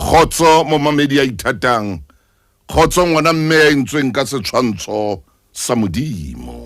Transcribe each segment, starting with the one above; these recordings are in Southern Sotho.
Kgotso momamedi ya ithatang. Kgotso ngwana mme ya entsweng ka setshwantsho sa Modimo.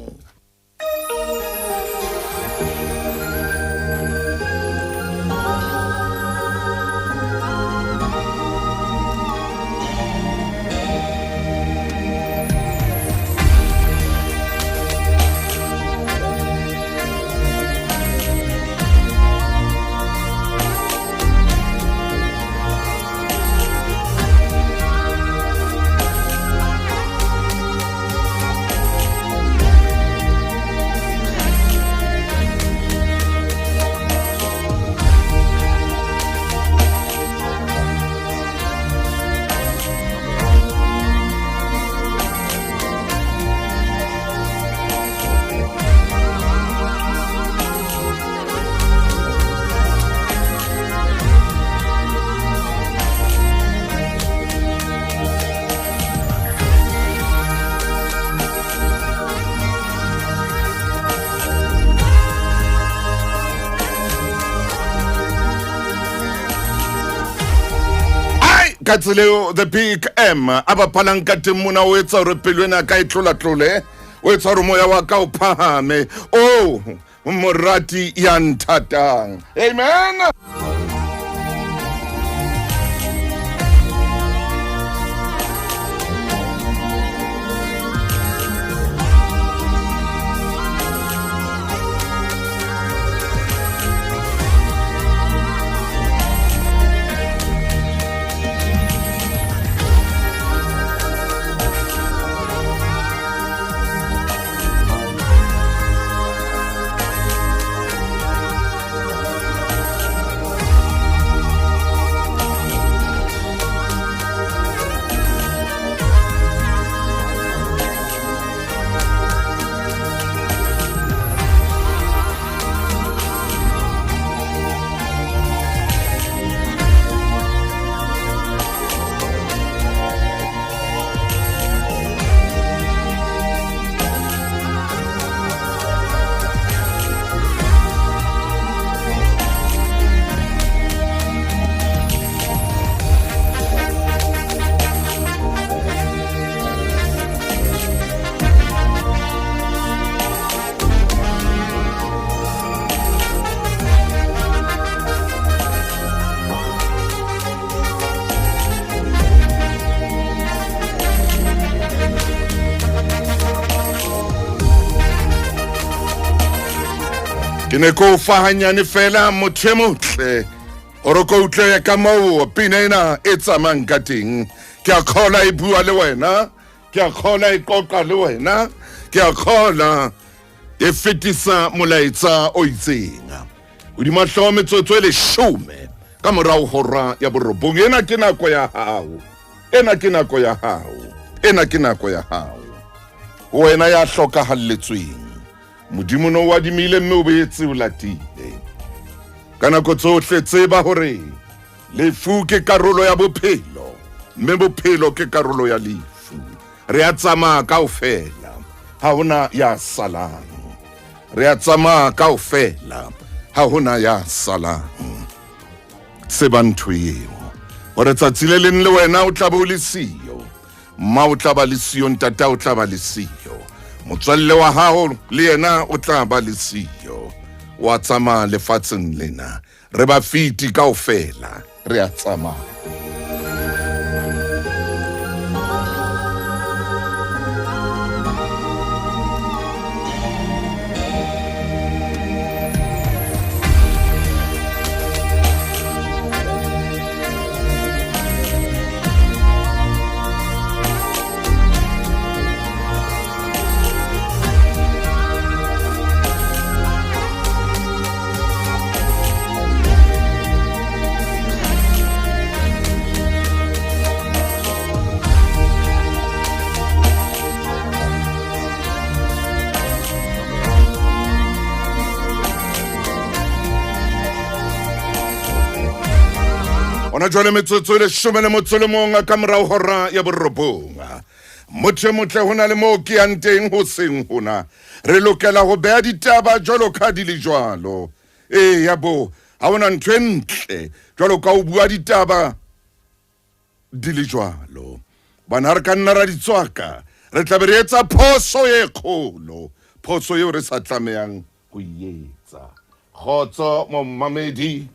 Ka tsela eo the Big M a bapalang ka teng mona, o etsa gore pelo ena ka e tlolatlole, o etsa gore moya wa ka o phahame. O morati ya nthatang, amen. Ke ne ko fa hanyane fela, motho e motle, gore ko utlwe ka moo pina ena e tsamayang ka teng. Ke a kgola e bua le wena, ke a kgola e qoqa le wena, ke a kgola e fetisa molaetsa o itseng. Hodima hlooho metsotso e 10 ka morao hora ya 9. Ena ke nako ya hao, ena ke nako ya hao, ena ke nako ya hao, wena ya hlokahalletsweng. Modimo no o adimile mme o boetse o latile. Ka nako tsohle tseba hore lefu ke karolo ya bophelo, mme bophelo ke karolo ya lefu. Re a tsamaya kaofela, ha hona ya salang. Re a tsamaya kaofela, ha hona ya salang. Tseba ntho eo, hore tsatsi le leng le wena o tla be o le siyo. Mma o tla ba le siyo, ntata o tla ba le siyo, motswalle wa hao le yena o tla ba le siyo. Wa tsamaya lefatsheng lena, re ba fiti kaofela, re a tsamaya. Hona jwale metsotso e 11 ka morao hora ya 9. Motho e motle, ho na le moo ke yang teng ho seng hona. Re lokela ho beha ditaba jwalo ka di le jwalo. Ee ya bo, ha hona ntho e ntle jwalo ka ho bua ditaba. di le jwalo. Hobane ha re ka nna ra di tswaka, re tla be re etsa phoso e kgolo, phoso eo re sa tlamehang ho e etsa. Kgotso momamedi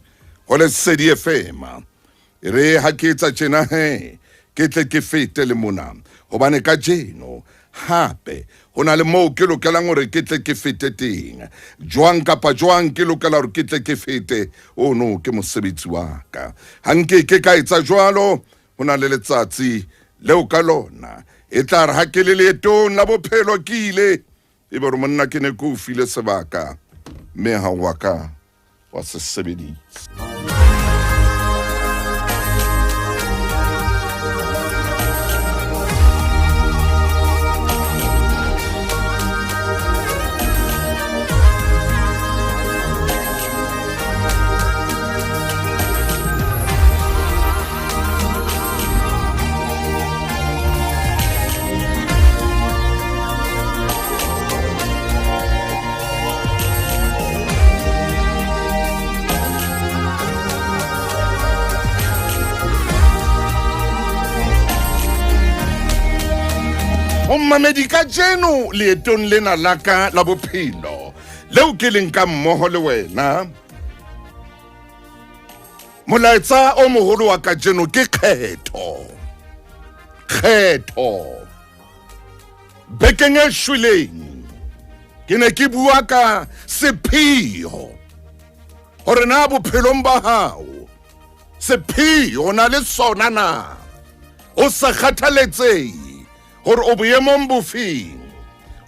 ho Lesedi FM. E re ha ke etsa tjena he, ke tle ke fete le mona, hobane kajeno hape ho na le moo ke lokelang hore ke tle ke fete teng. Jwang kapa jwang ke lokela hore ke tle ke fete, ono ke mosebetsi wa ka. Ha nke ke ka etsa jwalo, ho na le letsatsi leo ka lona e tla re ha ke le leetong la bophelo ke ile, e be hore monna ke ne ke o file sebaka mme ha wa ka wa se sebedisa. Momamedi kajeno leetong lena la ka la bophelo leo ke leng ka mmoho le wena, molaetsa o moholo wa kajeno ke kgetho. Kgetho. Bekeng e shweleng ke ne ke bua ka sepheo, hore na bophelong ba hao sepheo o na le sona na, o sa kgathaletsehe hore o boemong bofeng,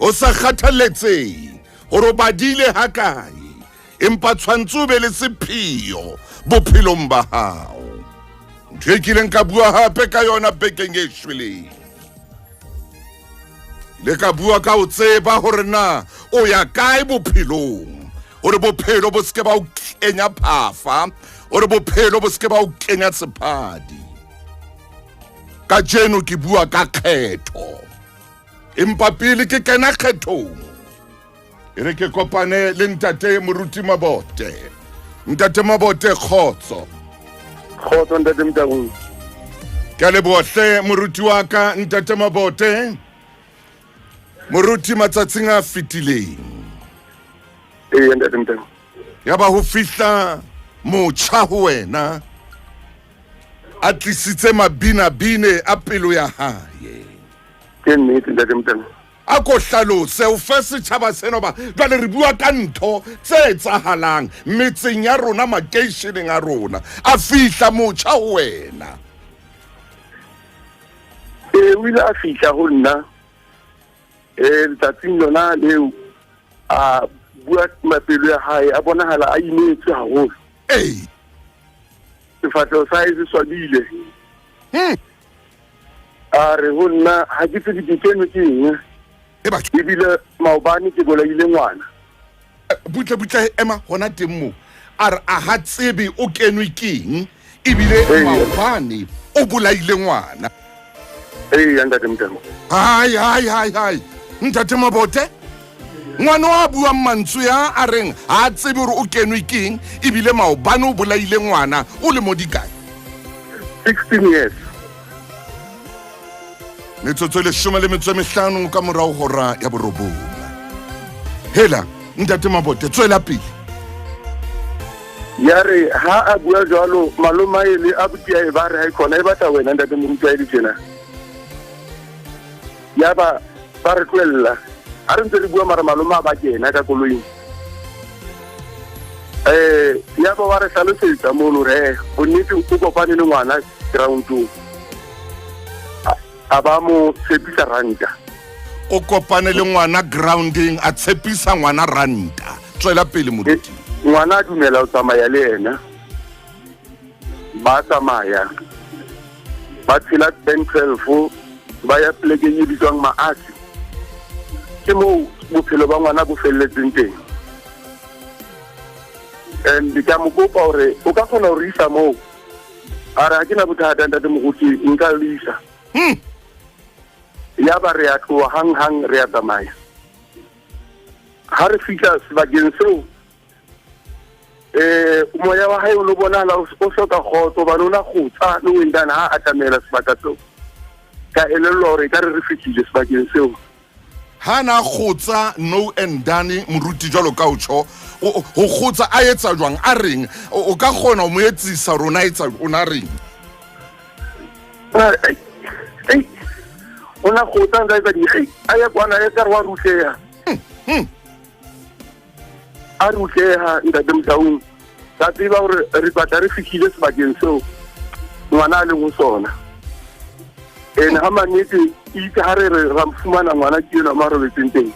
o sa kgathaletsehe hore o badile hakae, empa tshwantse o be le sepheo bophelong ba hao. Ntho e kileng ka bua hape ka yona bekeng e shweleng, le ka bua ka o tseba hore na o ya kae bophelong, hore bophelo bo seke ba o kenya phafa, hore bophelo bo seke ba o kenya sephadi. Kajeno ke bua ka kgetho, empa pele ke kena kgethong, e re ke kopane le ntate Moruti Mabote. Ntate Mabote, kgotso. Kgotso ntate Motaung. Ke a leboha hle moruti wa ka ntate Mabote. Moruti, matsatsing a fetileng Ee ntate Motaung. ya ba ho fihla motjha ho wena a tlisitse mabinabine a pelo ya hae. Ke nnete ntate Motaung. A ko hlalose o fe setjhaba sena, ba jwale re bua ka ntho tse etsahalang metseng ya rona, makeisheneng a rona. A fihla motjha ho wena. Ee, o ile a fihla ho nna letsatsing lona leo, a bua mapelo ya hae, a bonahala a imetswe haholo. Ee. Sefahleho sa hae se swabile. A re ho nna, ha ke tsebe ke kenwe ke eng, ebile maobane ke bolaile ngwana. Butle butle, ema hona teng moo. A re a ha tsebe o kenwe ke eng, ebile maobane o bolaile ngwana. Ee ntate Motaung. Hai hai hai hai, ntate Mabote, ngwana wa buang mantswe a a reng ha a tsebe hore o kenwe ke eng, ebile maobane o bolaile ngwana, o le mo dikae? 16 years. Metsotso e 15 ka morao hora ya 9. Hela ntate Mabote, tswela pele. Ya re ha a bua jwalo, maloma ele a butia e ba re ha e khona e batla wena ntate moruti a e le tjena. Ya ba ba re tlohella. Ha re ntse re bua mara maloma a ba kena ka koloing. Ya ba wa re hlalosetsa mono re bonnete o kopane le ngwana groundong. A ba mo tshepisa ranta. O kopane le ngwana grounding, a tshepisa ngwana ranta. Tswela pele moruti. Ngwana a dumela ho tsamaya le yena. Ba tsamaya. Ba tshela 10-12, ba ya plekeng e bitswang Maasi. Ke moo bophelo ba ngwana bo felletseng teng. And ka mo kopa hore o ka kgona ho re isa moo. A re ha ke na bothata ntate moruti, nka le isa. Ya ba re a tloha hang hang re a tsamaya. Ha re fihla sebakeng seo, Um moya wa hae o no bonahala o hloka kgotso, hobane o na kgotsa le wendana ha atamela sebaka seo. Ka elellwa hore ekare re fihlile sebakeng seo. Ha na kgotsa no and done moruti jwalo ka o tjho, ho kgotsa a etsa jwang, a reng? O ka kgona ho mo etsisa hore o na etsa, o na reng? O na kgotsa ntse a etsa di, a ya kwana e ka re wa rutleha. A rutleha ntate Motaung. Ka tseba hore re batla re fihlile sebakeng seo ngwana a leng ho sona. Ene ha mannete itse ha re re ra fumana ngwana ke enwa mo a robetseng teng.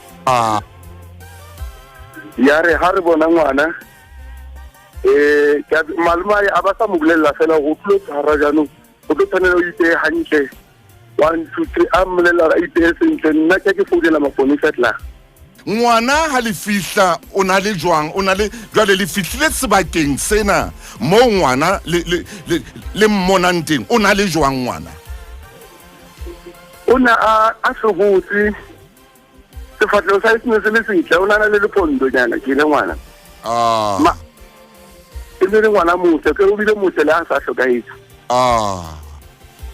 Ya re ha re bona ngwana, malome a ba sa mo bolella fela hore o tlilo tshwara jaanong, o tlo tshwanela o ipeye hantle. 1, 2, 3, a mmolella hore a ipeye sentle. Nna ke ke founela maponesa tla. Ngwana ha le fihla o na le jwang, o na le jwale le fihlile sebakeng sena moo ngwana le mmonang teng, o na le jwang ngwana? O na a hlobotse, sefahleho sa hae se ne se le setle, o na na le lepondonyana ke le ngwana. Ma, e ne le ngwana motle, ke o bile motle le ha sa hlokahetse.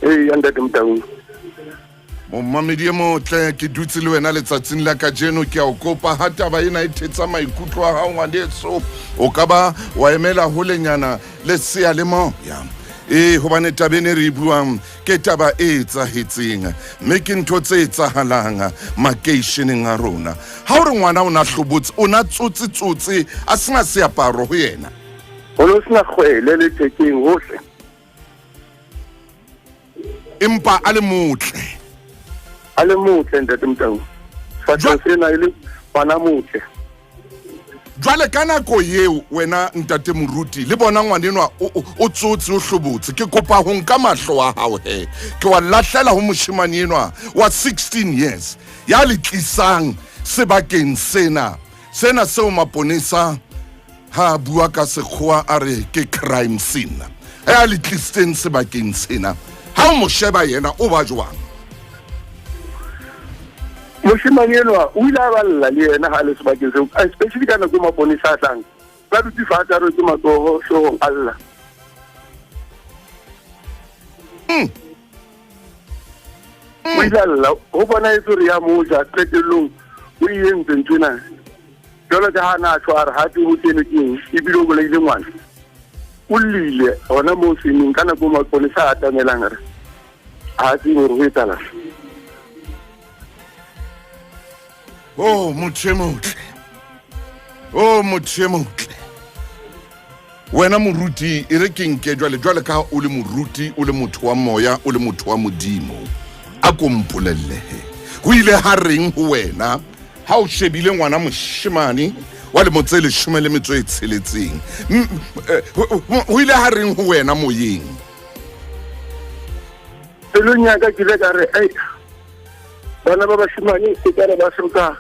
Ee, ntate Motaung. Momamedi e motle, ke dutse le wena letsatsing la kajeno, ke a o kopa ha taba ena e thetsa maikutlo a hao ngwaneso, o ka ba wa emela holenyana le seyalemoya. Ee, hobane taba ena e re e buang ke taba e etsahetseng, mme ke ntho tse etsahalang makeisheneng a rona. Ha o re ngwana o na hlobotse, o na tsotse-tsotse, a sena seaparo ho yena. Ho no sena kgwele le thekeng hohle. Empa a le motle. A le motle ntate Motaung. Sefahleho sena e le ngwana motle. Jwale ka nako eo wena ntate moruti le bona ngwanenwa o tsotse o hlobotse, ke kopa ho nka mahlo a hao he, ke wa lahlela ho moshemane enwa wa 16 years ya le tlisang sebakeng sena, sena seo maponesa ha a bua ka sekgowa a re ke crime scene, ya le tlisitseng sebakeng sena. Ha o mo sheba yena o ba jwang? Moshemane enwa o ile a balla le yena ha le sebakeng seo, especially ka nako maponesa a tlang, ba dutse fatshe a rwetse matsoho hloohong a lla. O ile a lla, ho bonahetse hore ya mo ja, qetellong o e entse nthwena. Jwalo ka ha na tjho a re ha tsebe ho kene ke eng, ebile o bolaile ngwana. O llile hona moo seneng ka nako maponesa a atamelang a re ha tsebe hore ho etsahalang. Oh, motho e motle. Oh, motho e motle. Wena moruti, e re ke nke jwale, jwale ka o le moruti, o le motho wa moya, o le motho wa Modimo, a ko mpolellehe, ho ile ha reng ho wena ha o shebile ngwana moshemane wa lemo tse 16? Ho ile ha reng ho wena moyeng? Pelong ya ka ke ile ka re, ei, bana ba bashemane e ka re ba hloka,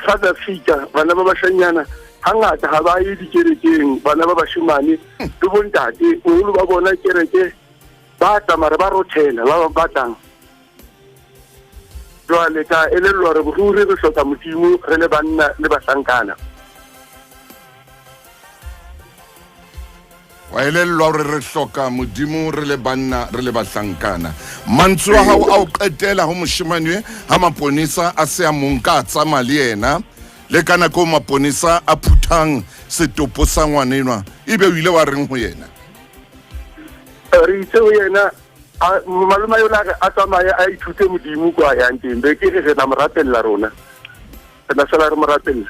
father figure. Bana ba bashanyana hangata ha ba ye dikerekeng, bana ba bashemane le bontate boholo ba bona kereke ba tsamaya ba rothela ba ba batlang. Jwale ka elellwa hore ruri re hloka Modimo re le banna le bahlankana. Wa elellwa hore re hloka Modimo re le banna re le bahlankana. Mantswe a hao a o qetela ho moshemane ha maponesa a se a mong ka tsamaya le yena, le ka nako maponesa a phuthang setopo sa ngwanenwa, ebe o ile wa reng ho yena? Re itse ho yena, malome yona a re a tsamaye a ithute Modimo kwa yang teng, be ke re re tla mo rapella rona, re tla sala re mo rapella.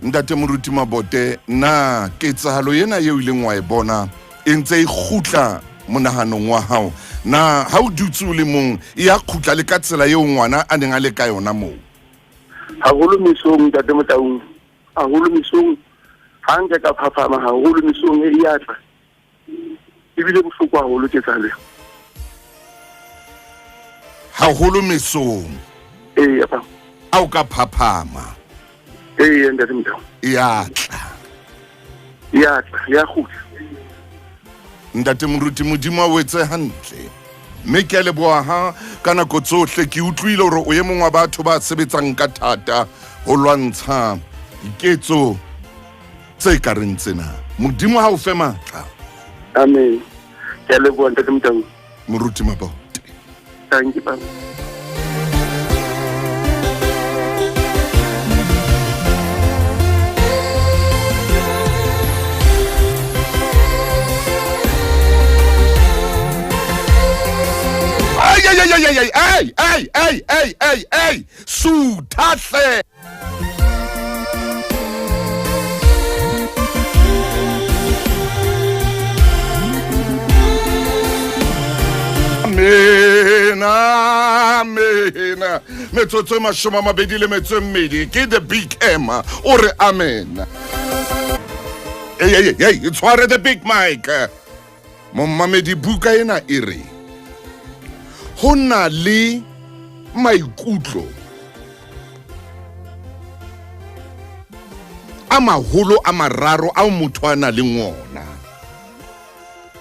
Ntate Moruti Mabote, na ketsahalo ena eo ileng wa e bona e ntse e kgutla monahanong wa hao? Na ha o dutse o le mong e ya kgutla le ka tsela eo ngwana a neng a le ka yona moo? Haholo mesong, Ntate Motaung, haholo mesong, ha nka ka phaphama haholo mesong e ya tla. Ebile bohloko haholo ketsahalo eo. Haholo mesong. Ee, apa. A o ka phaphama. Ee, Ntate Motaung. E ya tla. E ya tla, ya kgutla. Ntate Moruti, Modimo a o etse hantle. Mme ke a leboha ha ka nako tsohle ke utlwile hore o e mong wa batho ba sebetsang ka thata. Ho lwantsha diketso tse ka reng tsena. Modimo ha o fe matla. Amen. Ke a leboha ntate Motaung. Moruti Mabote. Thank you, Papa. Ay, ay, ay, ay, ay, ay, ay, ay, ay, ay, ay, sutha hle. Amen, amen. Metsotso e mashome a mabedi le metso e mmedi ke the big M o re amen. Ei, ei, ei, e tshware the big mic. Momamedi buka ena e re ho na le maikutlo a maholo a mararo ao motho a na leng ona.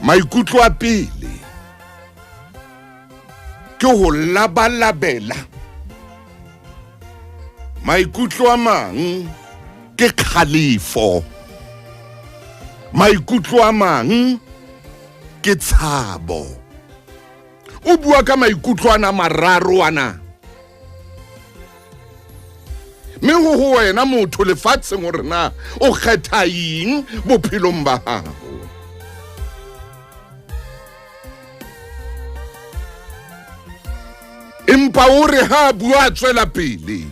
Maikutlo a pele ke ho labalabela. Maikutlo a mang ke kgalefo. Maikutlo a mang ke tshabo. O bua ka maikutlo ana mararo ana. Mme ho ho wena motho lefatsheng hore na o kgetha eng bophelong ba gago. Empa o re ha a bua a tswela pele.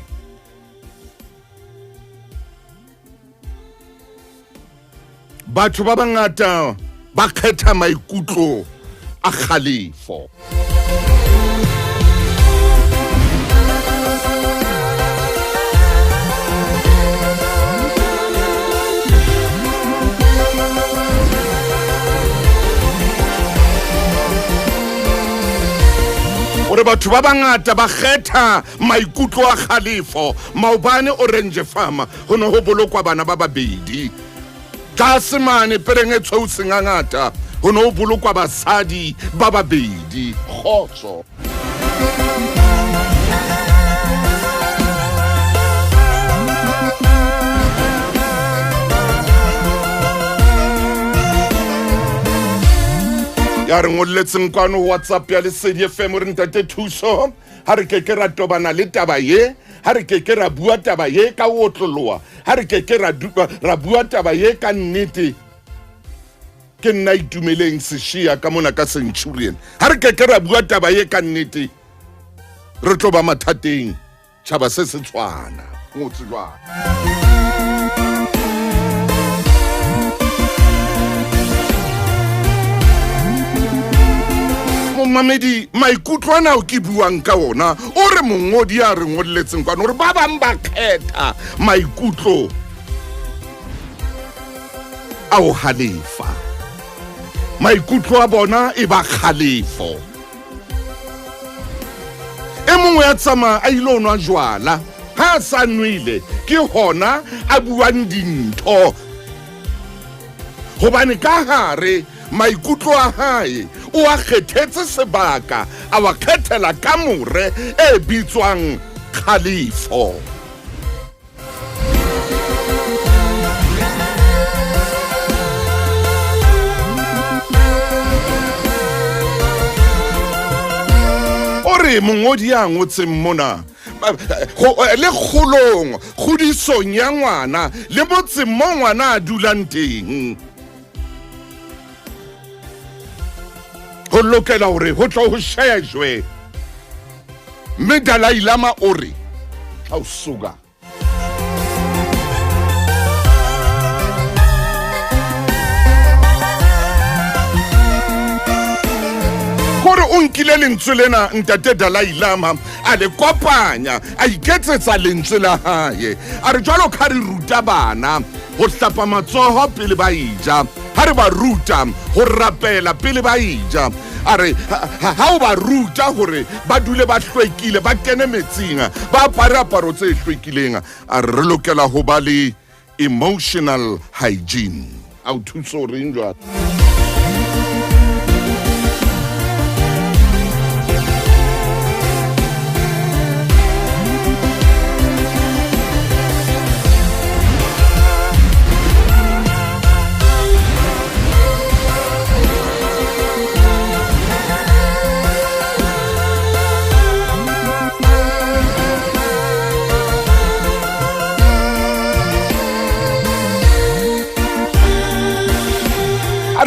Batho ba bangata ba kgetha maikutlo a kgalefo. Gore batho ba bangata ba kgetha maikutlo a kgalefo. Maobane Orange Farm go ne go bolokwa bana ba babedi. Tlase mane pereng e tshweu sengangata go ne go bolokwa basadi ba babedi. Kgotso. Ya re ngolletseng kwano WhatsApp ya Lesedi FM re ntate Thuso ha re ke ke ra tobana le taba ye, ha re ke ke ra bua taba ye ka ho otloloha, ha re ke ke ra bua taba ye ka nnete. Ke nna Itumeleng Seshia ka mona ka Centurion. Ha re ke ke ra bua taba ye ka nnete, re tlo ba mathateng. Tjhaba se se tshwana. Ngotse jwang? Momamedi, maikutlo ana ao ke buang ka ona, o re mongodi a re ngolletseng kwano hore ba bang ba kgetha maikutlo a ho halefa. Maikutlo a bona e ba kgalefo. E mongwe ya tsamaya a ile o nwa jwala, ha a sa nwele ke hona a buang dintho, hobane ka hare maikutlo a hae o a kgethetse sebaka, a wa kgethela kamore e bitswang kgalefo. O re mongodi ya ngotseng mona le kgolong, kgodisong ya ngwana le motseng mo ngwana a dulang teng, ho lokela hore ho tlo ho shejwe. Mme Dalai Lama o re ha o suka gore o nkile lentswe lena ntate Dalai Lama a le kopanya a iketsetsa lentswe la hae, a re jwalo ka re ruta bana ho hlapa matsoho pele ba eja, ha re ba ruta ho rapela pele ba eja, a re ha o ba ruta hore ba dule ba hlwekile, ba kene metsing, ba apare aparo tse hlwekileng, a re re lokela ho ba le emotional hygiene. A o thuso o reng jwale?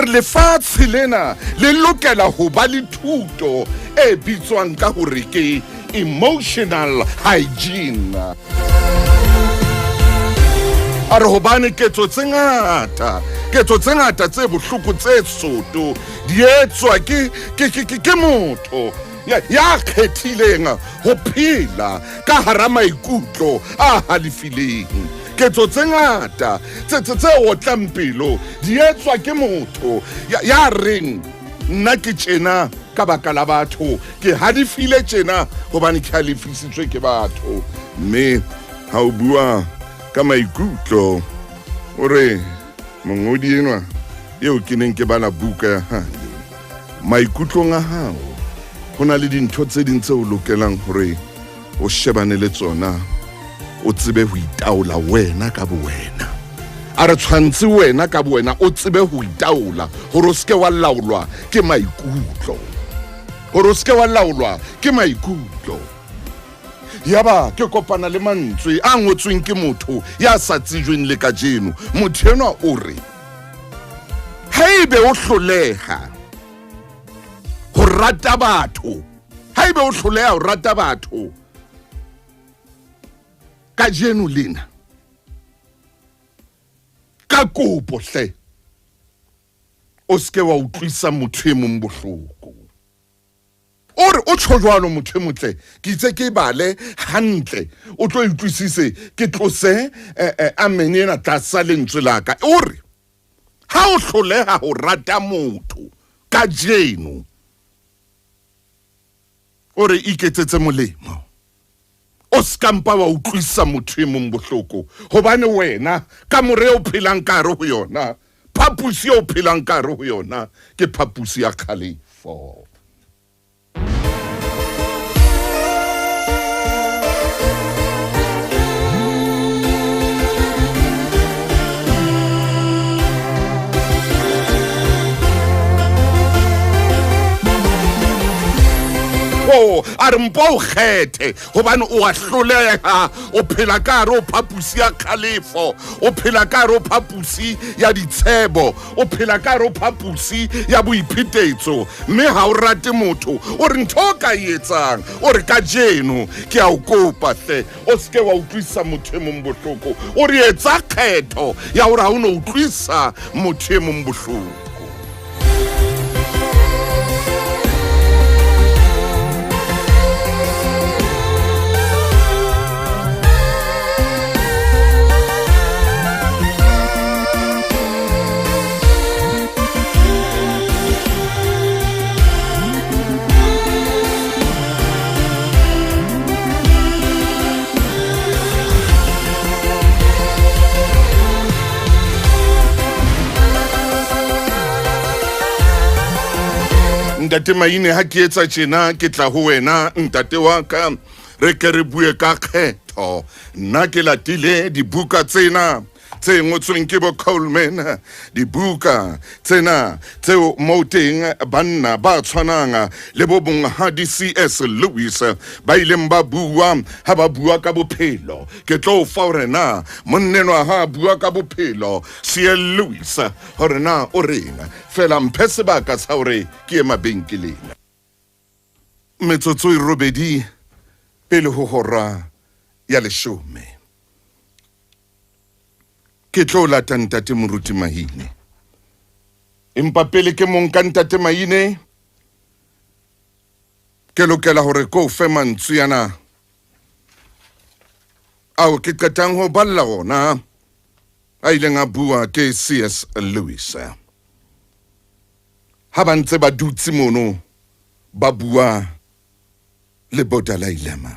A re lefatshe lena le lokela ho ba le thuto e bitswang ka hore ke emotional hygiene. A re hobane ketso tse ngata, ketso tse ngata tse bohloko tse soto di etswa ke, ke, ke, ke, ke motho ya, ya kgethileng ho phela ka hara maikutlo a halefileng. Ketso tse ngata tse, tse, tse otlang pelo di etswa ke motho ya, ya reng nna ke tjena ka baka la batho, ke halefile tjena hobane ke halefisitswe ke batho. Mme ha o bua ka maikutlo, o re mongodi enwa eo ke neng ke bala buka ya hae, maikutlong a hao ho na le dintho tse ding tse o lokelang hore o shebane le tsona, o tsebe ho itaola wena ka bowena. A re tshwantse wena ka bowena o tsebe ho itaola hore o seke wa laolwa ke maikutlo, hore o seke wa laolwa ke maikutlo. Yaba ke kopana le mantswe a ngotsweng ke motho ya sa tsejweng le kajeno. Motho enwa o re, haebe o hloleha ho rata batho, haebe o hloleha ho rata batho kajeno lena, ka kopo hle o seke wa utlwisa motho e mong bohloko. O re o tjho jwalo motho e motle, ke itse ke e bale hantle, o tlo e utlwisise, ke tlose amen ena tlasa lentswe la ka. O re ha o hloleha ho rata motho kajeno, o re iketsetse molemo, o ska mpa wa utlwisa motho e mong bohloko, hobane wena kamore e o phelang ka hare ho yona, phaposi e o phelang ka hare ho yona ke phaposi ya kgalefo. O a re mpo o kgethe hobane o a hloleha, o phela ka hare o phaposi ya kgalefo, o phela ka hare o phaposi ya ditshebo, o phela ka hare o phaposi ya boiphetetso, mme ha o rate motho. O re ntho o ka e etsang, o re kajeno ke a o kopa hle, o seke wa utlwisa motho e mong bohloko. O re etsa kgetho ya hore ha o no utlwisa motho e mong bohloko. Ntate Maine, ha ke etsa tjena ke tla ho wena ntate wa ka, re ke re bue ka kgetho. Nna ke latile dibuka tsena tse ngotsweng ke bo Coleman, dibuka tsena tseo moo teng banna ba tshwanang le bo monghadi C.S. Lewis ba ileng ba bua ha ba bua ka bophelo. Ke tlo fa hore na monnenwa ha a bua ka bophelo C.L. Lewis hore na o reng. Fela mphe sebaka sa hore ke ye mabenkeleng. Metsotso e robedi pele ho hora ya leshome. Ke tlo lata ntate Moruti Mahine. Empa pele ke mong ka ntate Mahine, ke lokela hore ko fe mantswe ana ao ke qetang ho balla ona a ileng a bua ke C.S. Lewis. Ha ba ntse ba dutse mono ba bua le bo Dalai Lama,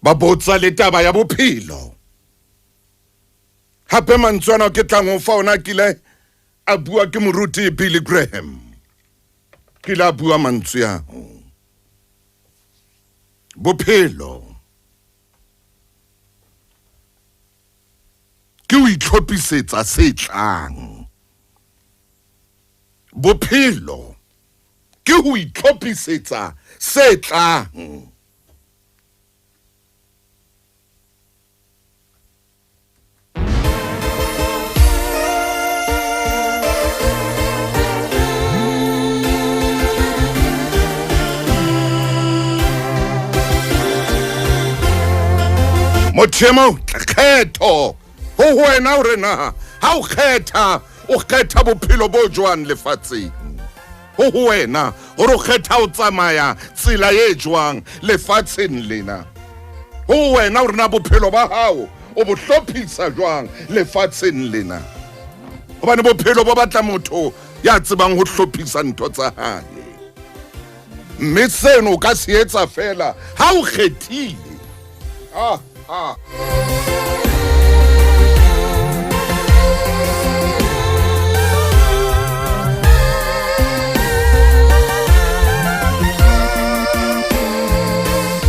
ba botsa le taba ya bophelo. Hape mantswe ana ke tlang ho fa ona kile a bua ke moruti Billy Graham, kile a bua mantswe ao. Bophelo ke ho itlhophisetsa se tlang. Bophelo ke ho itlhophisetsa se tlang. Motho e motle, kgetho ho wena hore na ha o kgetha, o kgetha bophelo bo jwang lefatsheng. Ho ho wena hore o kgetha ho tsamaya tsela e jwang lefatsheng lena. Ho wena hore na bophelo ba hao o bo hlophisa jwang lefatsheng lena. Hobane bophelo bo batla motho ya tsebang ho hlophisa ntho tsa hae. Mme seno o ka se etsa fela ha o kgethile. Ah, ah.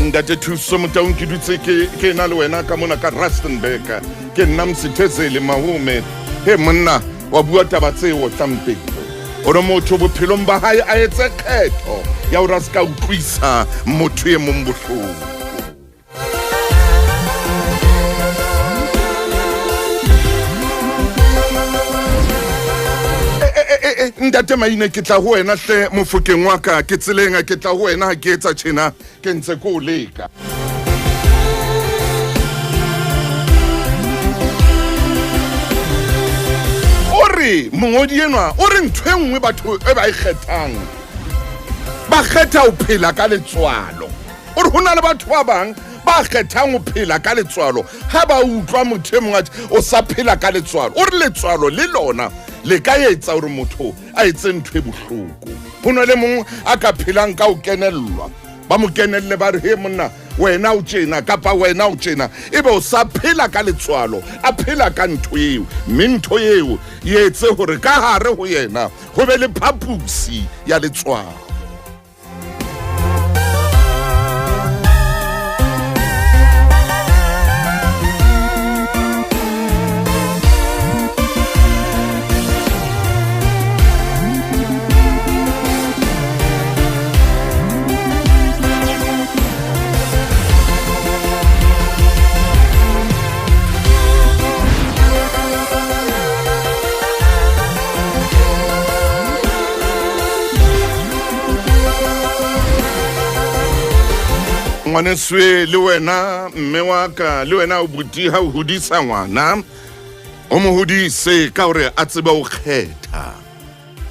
Ntate Thuso Motaung, ke dutse ke na le wena ka mona ka Rustenburg. Ke nna Msithezele Mahume. He monna, wa bua taba tse otlang pelo. Hore motho bophelong ba hae a etse kgetho ya hore a se ka utlwisa motho e mong bohloko. Ntate Maine, ke tla ho wena hle mofokeng wa ka, ke tseleng, ke tla ho wena ha ke etsa tjena, ke ntse ke o leka. O re mongodi enwa o re ntho e nngwe batho e ba e kgethang, ba kgetha ho phela ka letswalo. O re ho na le batho ba bang ba kgethang ho phela ka letswalo ha ba utlwa motho e mong a o sa phela ka letswalo. O re letswalo le lona le ka etsa hore motho a etse ntho e bohloko. Ho na le mong a ka phelang ka ho kenellwa, ba mo kenelle ba re he monna wena o tjena kapa wena o tjena, ebe o sa phela ka letswalo, a phela ka ntho eo, mme ntho eo e etse hore ka hare ho yena ho be le phaposi ya letswalo. Ngwaneswe le wena mme wa ka, le wena o buti ha o hodisa ngwana, o mo hodise ka hore a tsebe ho kgetha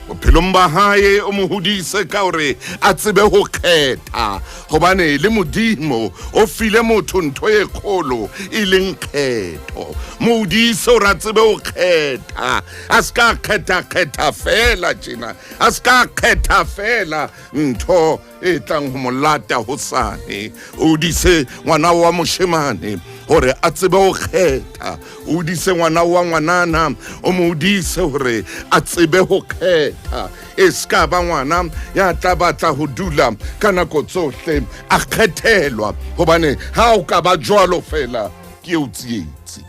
bophelong ba hae, o mo hodise ka hore a tsebe ho kgetha, hobane le Modimo o file motho ntho e kgolo e leng kgetho. Mo hodise hore a tsebe ho kgetha, a se ka kgetha-kgetha fela tjena, a se ka kgetha fela ntho e tlang ho mo lata hosane. O hodise ngwana wa moshemane hore a tsebe ho kgetha, o hodise ngwana wa ngwanana, o mo hodise hore a tsebe ho kgetha, e se ka ba ngwana ya tla batla ho dula ka nako tsohle a kgethelwa, hobane ha o ka ba jwalo fela ke eo tsietsi.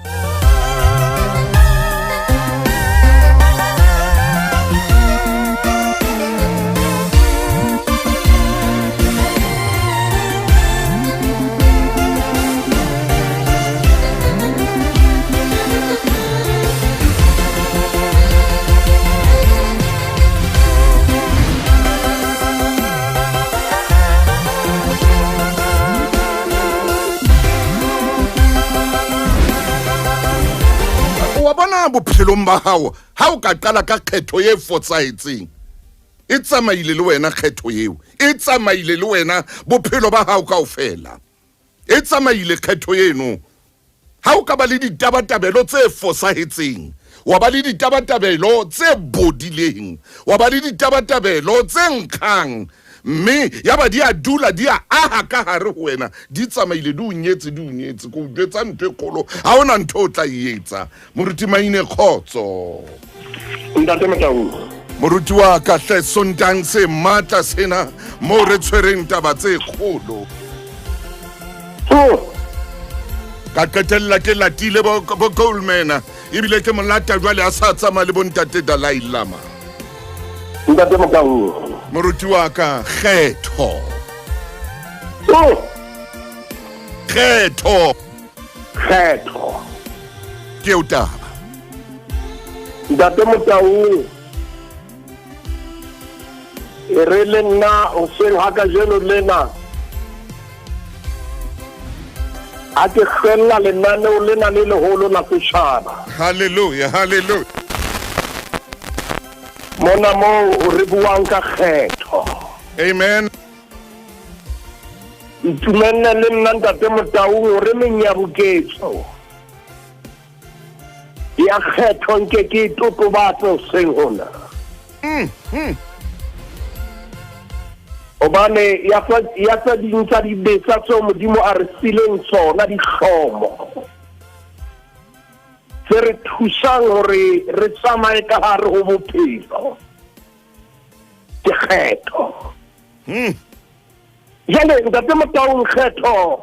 Wa bona bophelong ba hao ha o ka qala ka kgetho e fosahetseng, e tsamaile le wena kgetho eo, e tsamaile le wena bophelo ba hao kaofela, e tsamaile kgetho eno. Ha o ka ba le ditabatabelo tse fosahetseng, wa ba le ditabatabelo tse bodileng, wa ba le ditabatabelo tse nkgang, mme ya ba di a dula di a aha ka hare ho wena, di tsamaile di o nyetse, di o nyetse. Ke o jwetsa ntho e kgolo, ha hona ntho o tla e etsa. Moruti Maine, kgotso. Ntate Motaung. Moruti wa ka hle, Sontang se matla sena moo re tshwereng taba tse kgolo. Ka qetella ke latile bo Goldman, ebile ke molata jwale a sa tsamaya le bontate Dalai Lama. Ntate Motaung. Moruti wa ka, kgetho. Kgetho. Kgetho. Ke eo taba. Ntate Motaung, e re le nna hoseng ha kajeno lena. A ke hlwella lenaneo lena le leholo la setjhaba. Hallelujah, hallelujah. Mona moo re buang ka kgetho. Amen. Ntumelle le nna Ntate Motaung hore menyabuketso ya kgetho nke ke e totobatse hoseng hona. Hobane ya tsa ding tsa dibetsa tseo Modimo a re fileng tsona dihlomo tse re thusang hore re tsamaye ka hare ho bophelo ke kgetho. Jwale Ntate Motaung, kgetho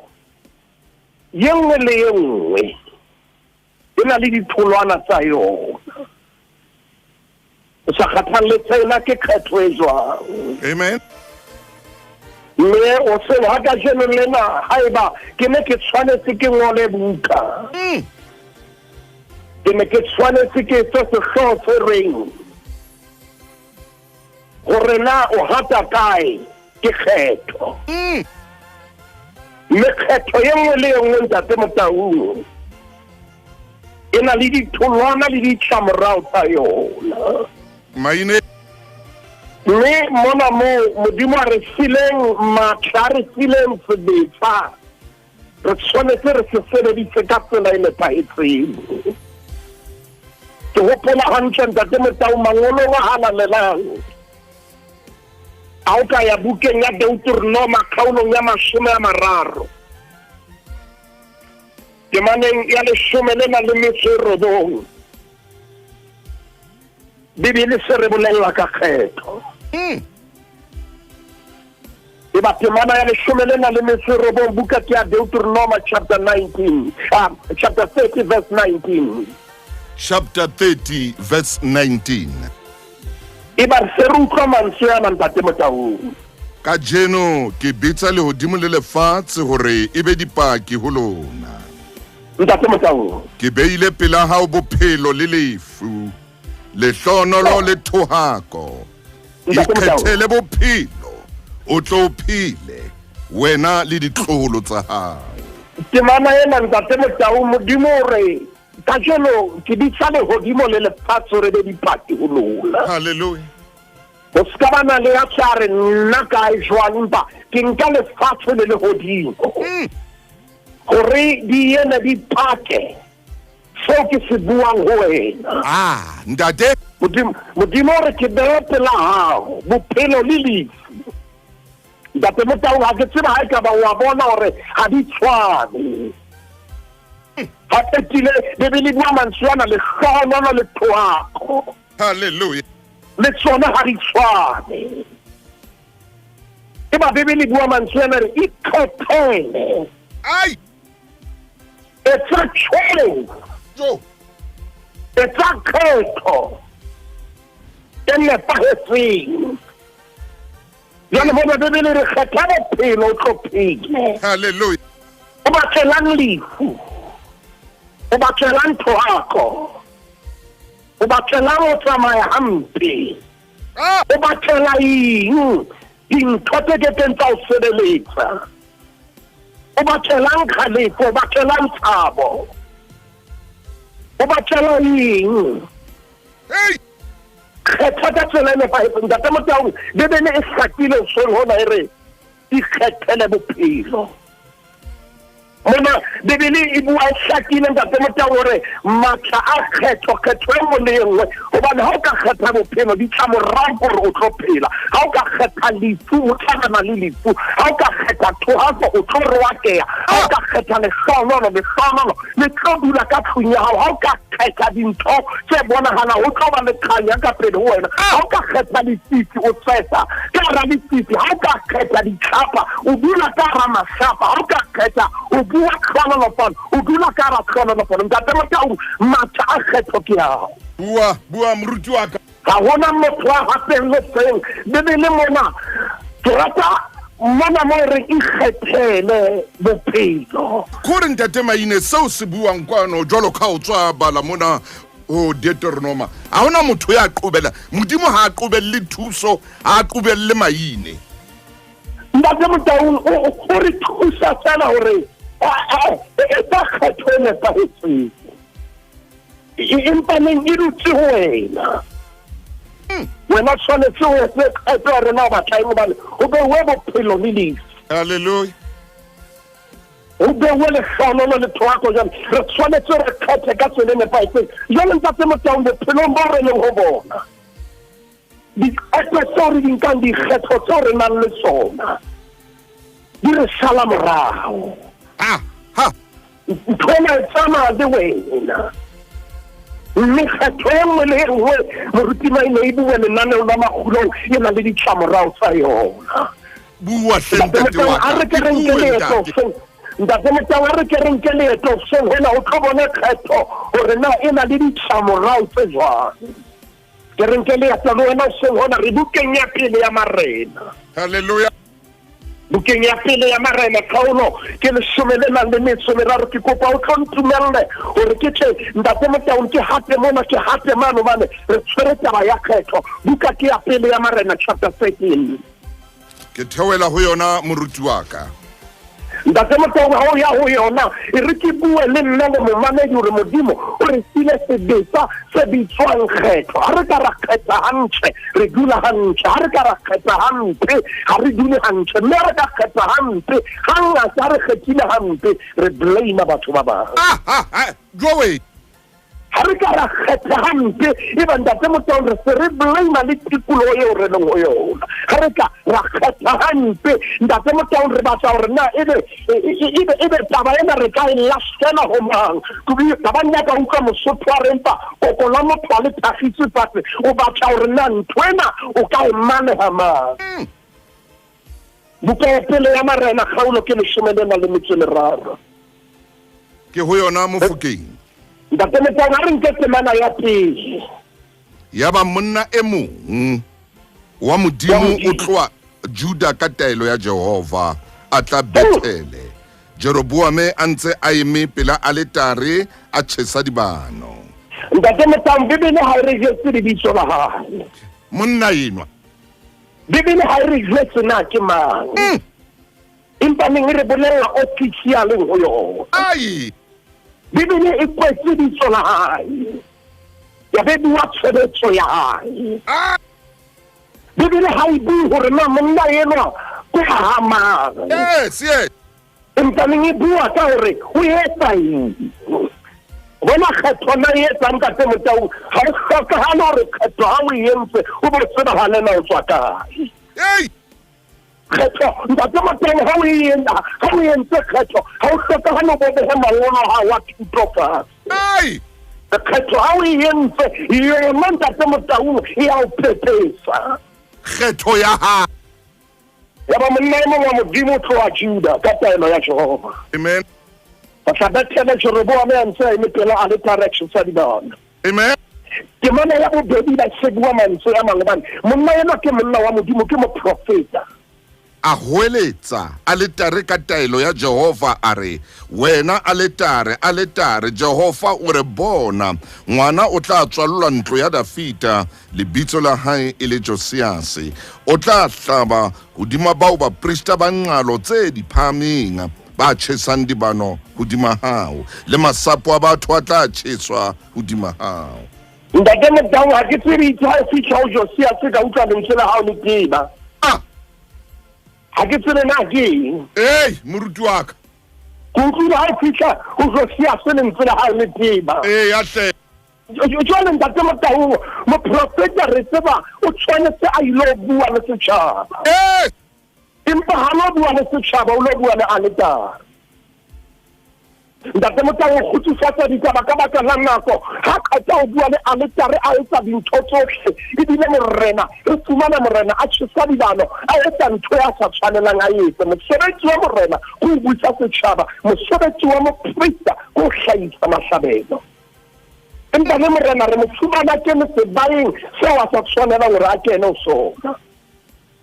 ye nngwe le ye nngwe e na le ditholwana tsa yona. O sa kgathalle na ke kgetho e jwang. Amen. Mme o seng ha kajeno lena haeba ke ne ke tshwanetse ke ngole buka. Ke ne ke tshwanetse ke etse sehlooho se reng hore na o hata kae ke kgetho. Mme kgetho e nngwe le e nngwe Ntate Motaung e na le ditholwana le ditlamorao tsa yona. Maine. Mme mona moo Modimo a re fileng matla, a re fileng sebetsa, re tshwanetse re se sebedise ka tsela e nepahetseng. Ke hopola hantle Ntate Motau mangolong a halalelang a o ka ya bukeng ya Deuteronoma kgaolong ya 30 temaneng ya 19. Bibele se re bolella ka kgetho. E ba temana ya 19 buka ke ya Deuteronoma chapter 19, chapter 30 verse 19. Chapter 30 verse 19. E ba se re utlwa mantswe ana Ntate Motaung. Kajeno ke bitsa lehodimo le lefatshe hore e be dipaki ho lona. Ntate Motaung. Ke beile pela hao bophelo le lefu, lehlohonolo le thohako. Ikgethele bophelo, o tlo phele wena le ditloholo tsa hao. Temana ena Ntate Motaung, Modimo o re kajeno ke bitsa lehodimo le lefatshe hore be dipaki ho lona. Hallelujah. Ho se ka bana le ya tla re nna kae jwang, empa ke nka lefatshe le lehodimo hore di ene di pake seo ke se buang ho wena. Ah, ntate. Modimo o re ke behe pela hao bophelo le lefu. Ntate Motaung, ha ke tsebe ha ekaba wa bona hore ha di tshwane. Ha qetile Bibele bua mantswe ana, lehlohonolo le thohako. Hallelujah. Le tsona ha di tshwane. E ba Bibele bua mantswe ana re ikgethele. Ai. Etsa choice. Jo. Etsa kgetho e nepahetseng. Jwale bona Bibele re kgetha bophelo o tlo phele. Hallelujah. O batlelang lefu, o batlelang thohako, o batlelang ho tsamaya hampe, o batlela eng dintho tse kekeng tsa o sebeletsa, o batlelang kgalefo, o batlelang tshabo, o batlela eng. Kgetha ka tsela e nepahetseng. Ntate Motaung, Bibele e hlakile hoseng hona e re ikgethele bophelo. Mona Bibele e bua e hlakile Ntate Motaung hore matla a kgetho, kgetho e nngwe le e nngwe, hobane ha o ka kgetha bophelo ditlamorao hore o tlo phela, ha o ka kgetha lefu o tla bana le lefu, ha o ka kgetha thohako o tlo roakeha, ha o ka kgetha lehlohonolo, lehlohonolo le tlo dula ka tlung ya hao, ha o ka kgetha dintho tse bonahalang ho tlo ba le kganya ka pele ho wena, ha o ka kgetha lefifi o tsesa ka hara lefifi, ha o ka kgetha ditlhapa o dula ka hara mahlapa, ha o ka kgetha o bua tlhonolofalo o dula ka hara tlhonolofalo. Ntate Motaung, matla a kgetho ke ao. Bua, bua moruti wa ka. Ha hona motho a hapeng le seng. Bibele mona ke rata mona mo re ikgethele bophelo. Kore Ntate Maine, seo se buang kwano jwalo ka o tswa bala mona ho Deuteronoma, ha hona motho ya qobella. Modimo ha a qobelle thuso, ha a qobelle Maine. Ntate Motaung o re thusa fela hore Etsa kgetho e nepahetseng. Empa neng e dutse ho wena. Wena tshwanetse o etse qeto ya rena o batla eng hobane ho beuwe bophelo le lefu. Hallelujah. Ho beuwe lehlohonolo le thohako. Jwale re tshwanetse re kgethe ka tsela e nepahetseng. Jwale Ntate Motaung, bophelong bo re leng ho bona, diqeto tseo re di nkang, dikgetho tseo re nang le tsona, di re sala morao. Ha, ha. Ntho ena e tsamaya le wena. Mme kgetho e nngwe le e nngwe, moruti Maine e bue lenaneo la makgulong, e na le ditlamorao tsa yona. Bua hle ntate wa ka. A re ke re nke leeto hoseng. Ntate Motau, a re ke re nke leeto hoseng hona o tlo bone kgetho hore na e na le ditlamorao tse jwang. Ke re nke leeto le wena hoseng hona, re bukeng ya pele ya Marena. Hallelujah. Bukeng ya pele ya Marena kgaolo ke leshome le nang le metso meraro. Ke kopa o tlo ntumelle hore ke tle Ntate Motaung ke hate mona ke hate mane hobane re tshwere taba ya kgetho. Buka ke ya pele ya Marena chapter 13. Ke theohela ho yona moruti wa ka. Ntate Motaung, ha o ya ho yona, e re ke bue le nna le momamedi hore Modimo o re file sebetsa se bitswang kgetho. Ha re ka ra kgetha hantle, re dula hantle. Ha re ka ra kgetha hampe, ha re dule hantle. Mme ha re ka kgetha hampe, hangata ha re kgethile hampe, re blame batho ba bang. Ah, ah, ah, Joey. Ha re ka ra kgetha hampe, e ba Ntate Motaung re se re blame le tikoloho eo re leng ho yona. Ha re ka ra kgetha hampe, Ntate Motaung re batla hore na ebe ebe ebe taba ena re ka e lahlela ho mang. Ke ba nyaka utlwa Mosotho a re empa koko la motho ha le thakgiswe fatshe. O batla hore na ntho ena o ka e maneha mang. Buka ya pele ya Marena kgaolo ke leshome le nang le metso e meraro. Ke ho yona Mofokeng. Ntate Motaung, a re nke temana ya pele. Yaba monna e mong wa Modimo o tloha Juda ka taelo ya Jehova, a tla Bethele. Jeroboame a ntse a eme pela aletare a tjhesa dibano. Ntate Motaung, Bibele ha e re jwetse lebitso la hae. Monna enwa. Bibele ha e re jwetse na ke mang. Empa neng e re bolella ofisi ya leng ho yona. Ai. Bibele e kwetse bitso la hae. Ya be bua tshebetso ya hae. Bibele ha e bue hore na monna enwa ke ha mang. Yes, yes. Empa neng e bua ka hore o etsa eng. Bona kgetho na e etsang Ntate Motaung, ha o hlokahale hore kgetho ha o e entse o bo tsebahale na o tswa kae. Hey. Kgetho Ntate Motaung ha o e entse, ha o entse kgetho ha o hlokahale o bo behe mangolo a wa thuto fatshe. Hey. Kgetho ha o e entse yona Ntate Motaung e ya o phephetsa. Kgetho ya hao. Ya ba monna e mong wa Modimo o tloha Juda ka taelo ya Jehova. Amen. A tla Bethele, Jeroboame a ntse a eme pela aletare a tjhesa dibano. Amen. Temana ya bobedi ba se bua mantswe a mang hobane monna enwa ke monna wa Modimo, ke moprofeta. A hoeletsa aletare ka taelo ya Jehova a re, Wena aletare, aletare, Jehova o re, Bona, ngwana o tla tswallwa ntlo ya Dafida, lebitso la hae e le Josiase. O tla hlaba hodima bao baprista ba nqalo tse diphahameng ba tjhesang dibano hodima hao, le masapo a batho a tla tjheswa hodima hao. Ntate Motaung, ha ke tsebe itse ha e fihla ho Josiase ka utlwa lentswe la hao le teba. Ah. Ha ke tsebe na ke eng. Ei, moruti wa ka. Ke utlwile ha e fihla ho Josiase lentswe la hao le teba. Ee, ya hle. Jwale Ntate Motaung, moprofeta re tseba o tshwanetse a ilo bua le setjhaba. Yes. Empa ha lo bua le setjhaba, o lo bua le aletare. Ntate Motaung o kgutsufatsa ditaba ka baka la nako. Ha qeta ho bua le aletare, a etsa dintho tsohle. Ebile morena, re fumana morena a tjhesa dibano, a etsa ntho ya sa tshwanelang a etse. Mosebetsi wa morena ke ho busa setjhaba, mosebetsi wa moprista ke ho hlahisa mahlabelo. Empa le morena re mo fumana kene sebaeng seo a sa tshwanelang hore a kene ho sona.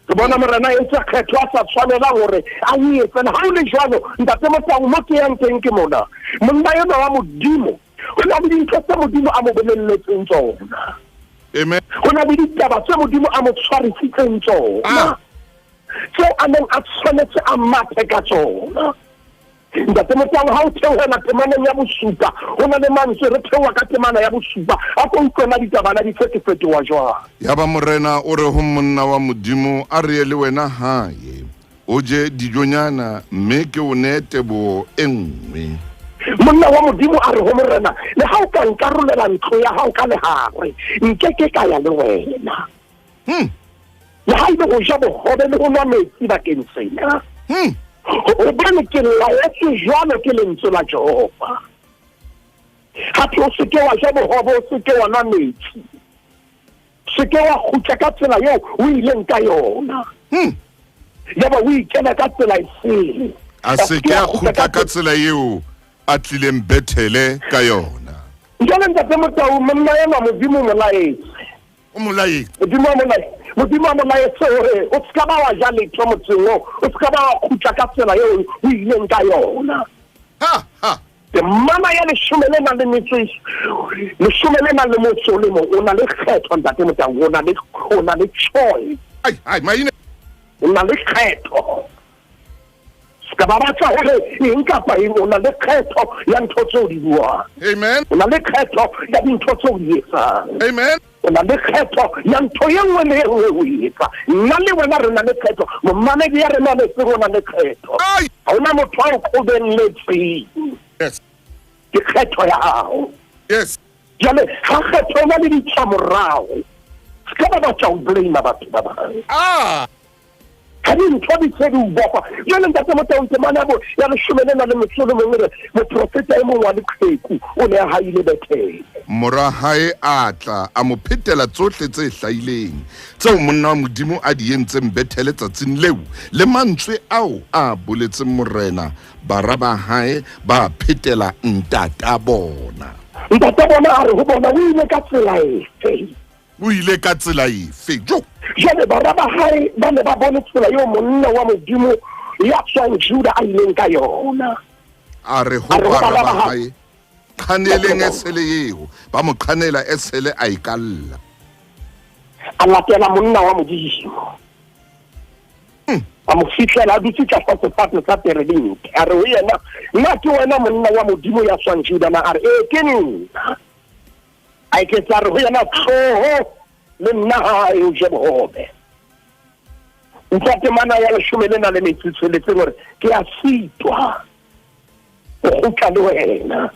Re bona morena a etsa kgetho a sa tshwanelang hore a e etse. Le ha o le jwalo, Ntate Motaung, mo ke yang teng ke mona. Monna enwa wa Modimo, ho na le dintho tse Modimo a mo bolelletseng tsona. Amen. Ho na le ditaba tse Modimo a mo tshwarisitseng tsona. Ah. Tseo a neng a tshwanetse a mathe ka tsona. Ntate Motang, ha o theohela temaneng ya bosupa, ho na le mantswe, re theoha ka temana ya bosupa, a ko utlwe na ditabana di fetofetoha jwang. Yaba morena o re ho monna wa Modimo, A re ye le wena hae, o je dijonyana, mme ke o nee teboho e nngwe. Monna wa Modimo a re ho morena, Le ha o ka nkarolela ntlo ya hao ka lehare, nke ke ka ya le wena. Le ha e le ho ja bohobe le ho nwa metsi bakeng sena. Hobane ke laetswe jwalo ke lentswe la Jehova. Hape o se ke wa ja bohobe, o se ke wa nwa metsi. Se ke wa kgutla ka tsela eo o ileng ka yona. Yaba o ikela ka tsela e sele. A se ke a kgutla ka tsela eo a tlileng Bethele ka yona. Jwale Ntate Motau, monna enwa Modimo o mo laetse. O mo laetse. Modimo a mo laetse. Modimo a mo laetse hore o se ka ba wa ja letho motseng oo, o se ka ba wa kgutla ka tsela eo o ileng ka yona. Ha, ha. Temana ya leshome le nang le metso e leshome le nang le motso o le mong, o na le kgetho Ntate Motau, o na le, o na le choice. Ai, ai, maine. O na le kgetho. Se ka ba batla hore eng kapa eng, o na le kgetho ya ntho tseo di buang. Amen. O na le kgetho ya dintho tseo di etsang. Amen. O na le kgetho ya ntho e nngwe le e nngwe o e etsa. Nna le wena re na le kgetho. Momamedi ya re mametseng o na le kgetho. Ai. Ha hona motho a o qobelletseng. Yes. Ke kgetho ya hao. Yes. Jwale ha kgetho e na le ditlamorao, se ka ba batla ho blame batho ba bang. Ah. Ha dintho di se di u bofa. Jwale Ntate Motaung, temana ya bo ya leshome le nang le metso le mong e re moprofeta e mong wa leqheku o ne a haile Bethele. Mora hae a tla, a mo phetela tsohle tse hlahileng, tseo monna wa Modimo a di entseng Bethele tsatsing leo, le mantswe ao a a boletseng Morena, bara ba hae ba a phetela ntata bona. Ntata bona a re ho bona, O ile ka tsela efe? O ile ka tsela efe? Jo! Jwale bara ba hae ba ne ba bone tsela eo monna wa Modimo ya tswang Juda a ileng ka yona. A re ho bara ba hae, Qhaneleng esele eo. Ba mo qhanela esele, a e kalla. A latela monna wa Modimo. A mo fihlela a dutse tlasa sefate sa terebinti. A re ho yena, Na ke wena monna wa Modimo ya tswang Juda na? A re, Ee, ke nna. A eketsa a re ho yena, Tloho le nna hae o je bohobe. Utlwa temana ya leshome le na le metso e tsheletseng hore ke a sitwa ho kgutla le wena.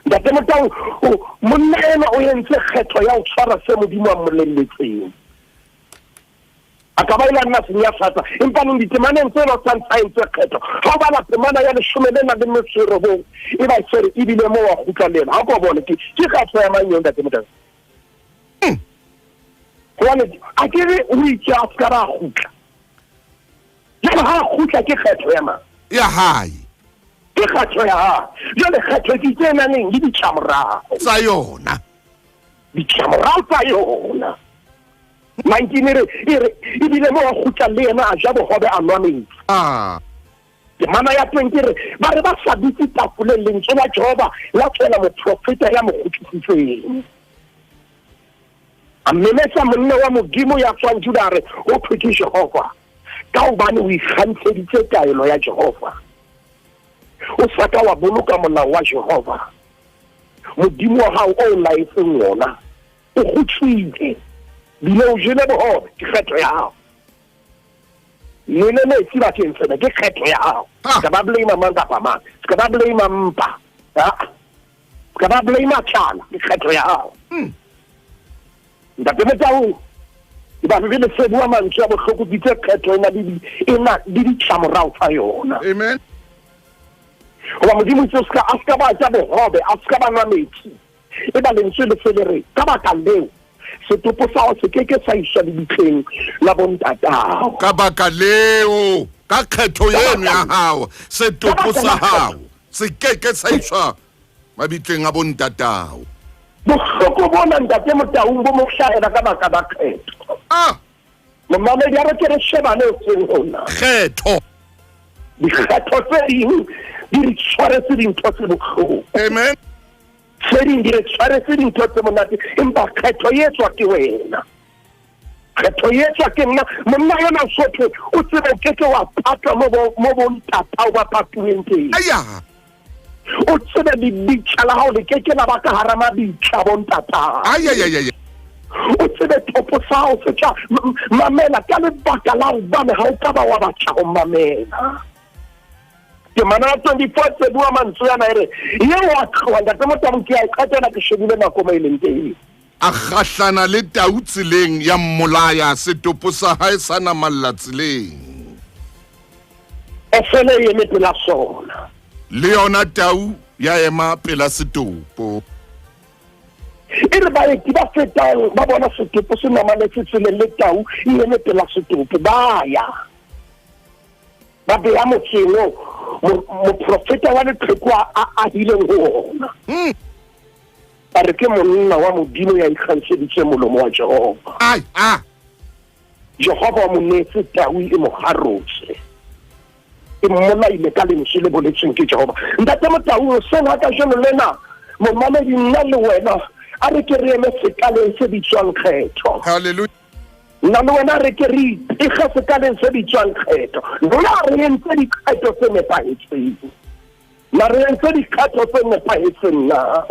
Ntate Motau, monna enwa o entse kgetho ya ho tshwara se Modimo a mmolelletseng. A ka ba ile a nna senyafatsa, empa neng ditemaneng tse lotang tsa entswe kgetho. Ha o bala temana ya leshome le nang le metso e robong, e ba e swere ebile moo wa kgutla le yena. Ha o ko bone, ke, ke kgetho ya mang eo, Ntate Motau? Hobane a ke re o itse a se ka ba a kgutla. Jwale ha a kgutla ke kgetho ya mang? Ya hae. Ke kgetho ya hae. Jwale kgetho ke tse naneng le ditlamorao. Tsa yona. Ditlamorao tsa yona. 19 e re, e re, ebile mo a kgutla le yena a ja bohobe a nwa metsi. Temana ya 20 e re, ba re ba sa dutse tafoleng, lentswe la Jehova la tswela moprofeta ya mo kgutlisitseng. A mmeletsa monna wa Modimo ya tswang Juda a re, ho thwe ke Jehova, ka hobane o ikgantsheditse taelo ya Jehova, o sa ka wa boloka molao wa Jehova, Modimo wa hao o o laetseng wona. O kgutlile, bile o jele bohobe, ke kgetho ya hao. Nwele metsi bakeng sena, ke kgetho ya hao. Se ka ba blame mang kapa mang, se ka ba blame mpa, se ka ba blame tlala, ke kgetho ya hao. Ntate Motau, e ba Bibele se bua mantswe a bohloko, ke itse kgetho e na le e na le ditlamorao tsa yona. Amen. Hoba Modimo itse o ska, a ska ba ja bohobe, a ska ba nwa metsi. Eba lentswe le se le re, Ka baka leo, setopo sa hao se ke ke sa iswa lebitleng la bontatao. Ka baka leo, ka kgetho eno ya hao, setopo sa hao se ke ke sa iswa mabitleng a bontatao. Bohloko bona Ntate Motaung bo mo hlahela ka baka la kgetho. Momamedi a re ke re shebane o seng hona. Kgetho. Dikgetho tse ding di re tshwaretse dintho tse bohloko. Amen. Tse ding di re tshwaretse dintho tse monate, empa kgetho e etswa ke wena. Kgetho e etswa ke nna. Monna yona Sotho o tsebe o keke wa patwa mo bo mo bontatao ba patuweng teng. Aya. O tsebe lebitla la hao le keke la ba ka hara mabitla bontatao. Ay ay ay ay. O tsebe thopo sa hao se tla mamela ka lebaka la hobane ha o ka ba wa batla ho mamela. Temana ya 24 tse bua mantswe ana e re eo a tloha ntate Motaung ke a e qetela ke shebile nako mo e leng teng. A kgahlana le tau tseleng, ya mmolaya, setopo sa hae sa namalla tseleng. Esele e eme pela sona. Le yona tau ya ema pela setopo. E re baeti ba fetang ba bona setopo se namaletse tseleng le tau e eme pela setopo, ba ya. Ba bea motseng oo moprofeta wa leqheku a ahileng ho wona. Ba re ke monna wa Modimo ya ikgantsheditseng molomo wa Jehova. Ai, a. Jehova o mo neetse tau e mo harotse. E mmolaile ka lentswe le boletsweng ke Jehova. Ntate Motau, hoseng ha kajeno lena, momamedi nna le wena, a re ke re eme sekaleng se bitswang kgetho. Hallelujah. Nna le wena re ke re ipege sekaleng se bitswang kgetho. Na re entse dikgetho tse nepahetseng? Na re entse dikgetho tse nepahetseng na?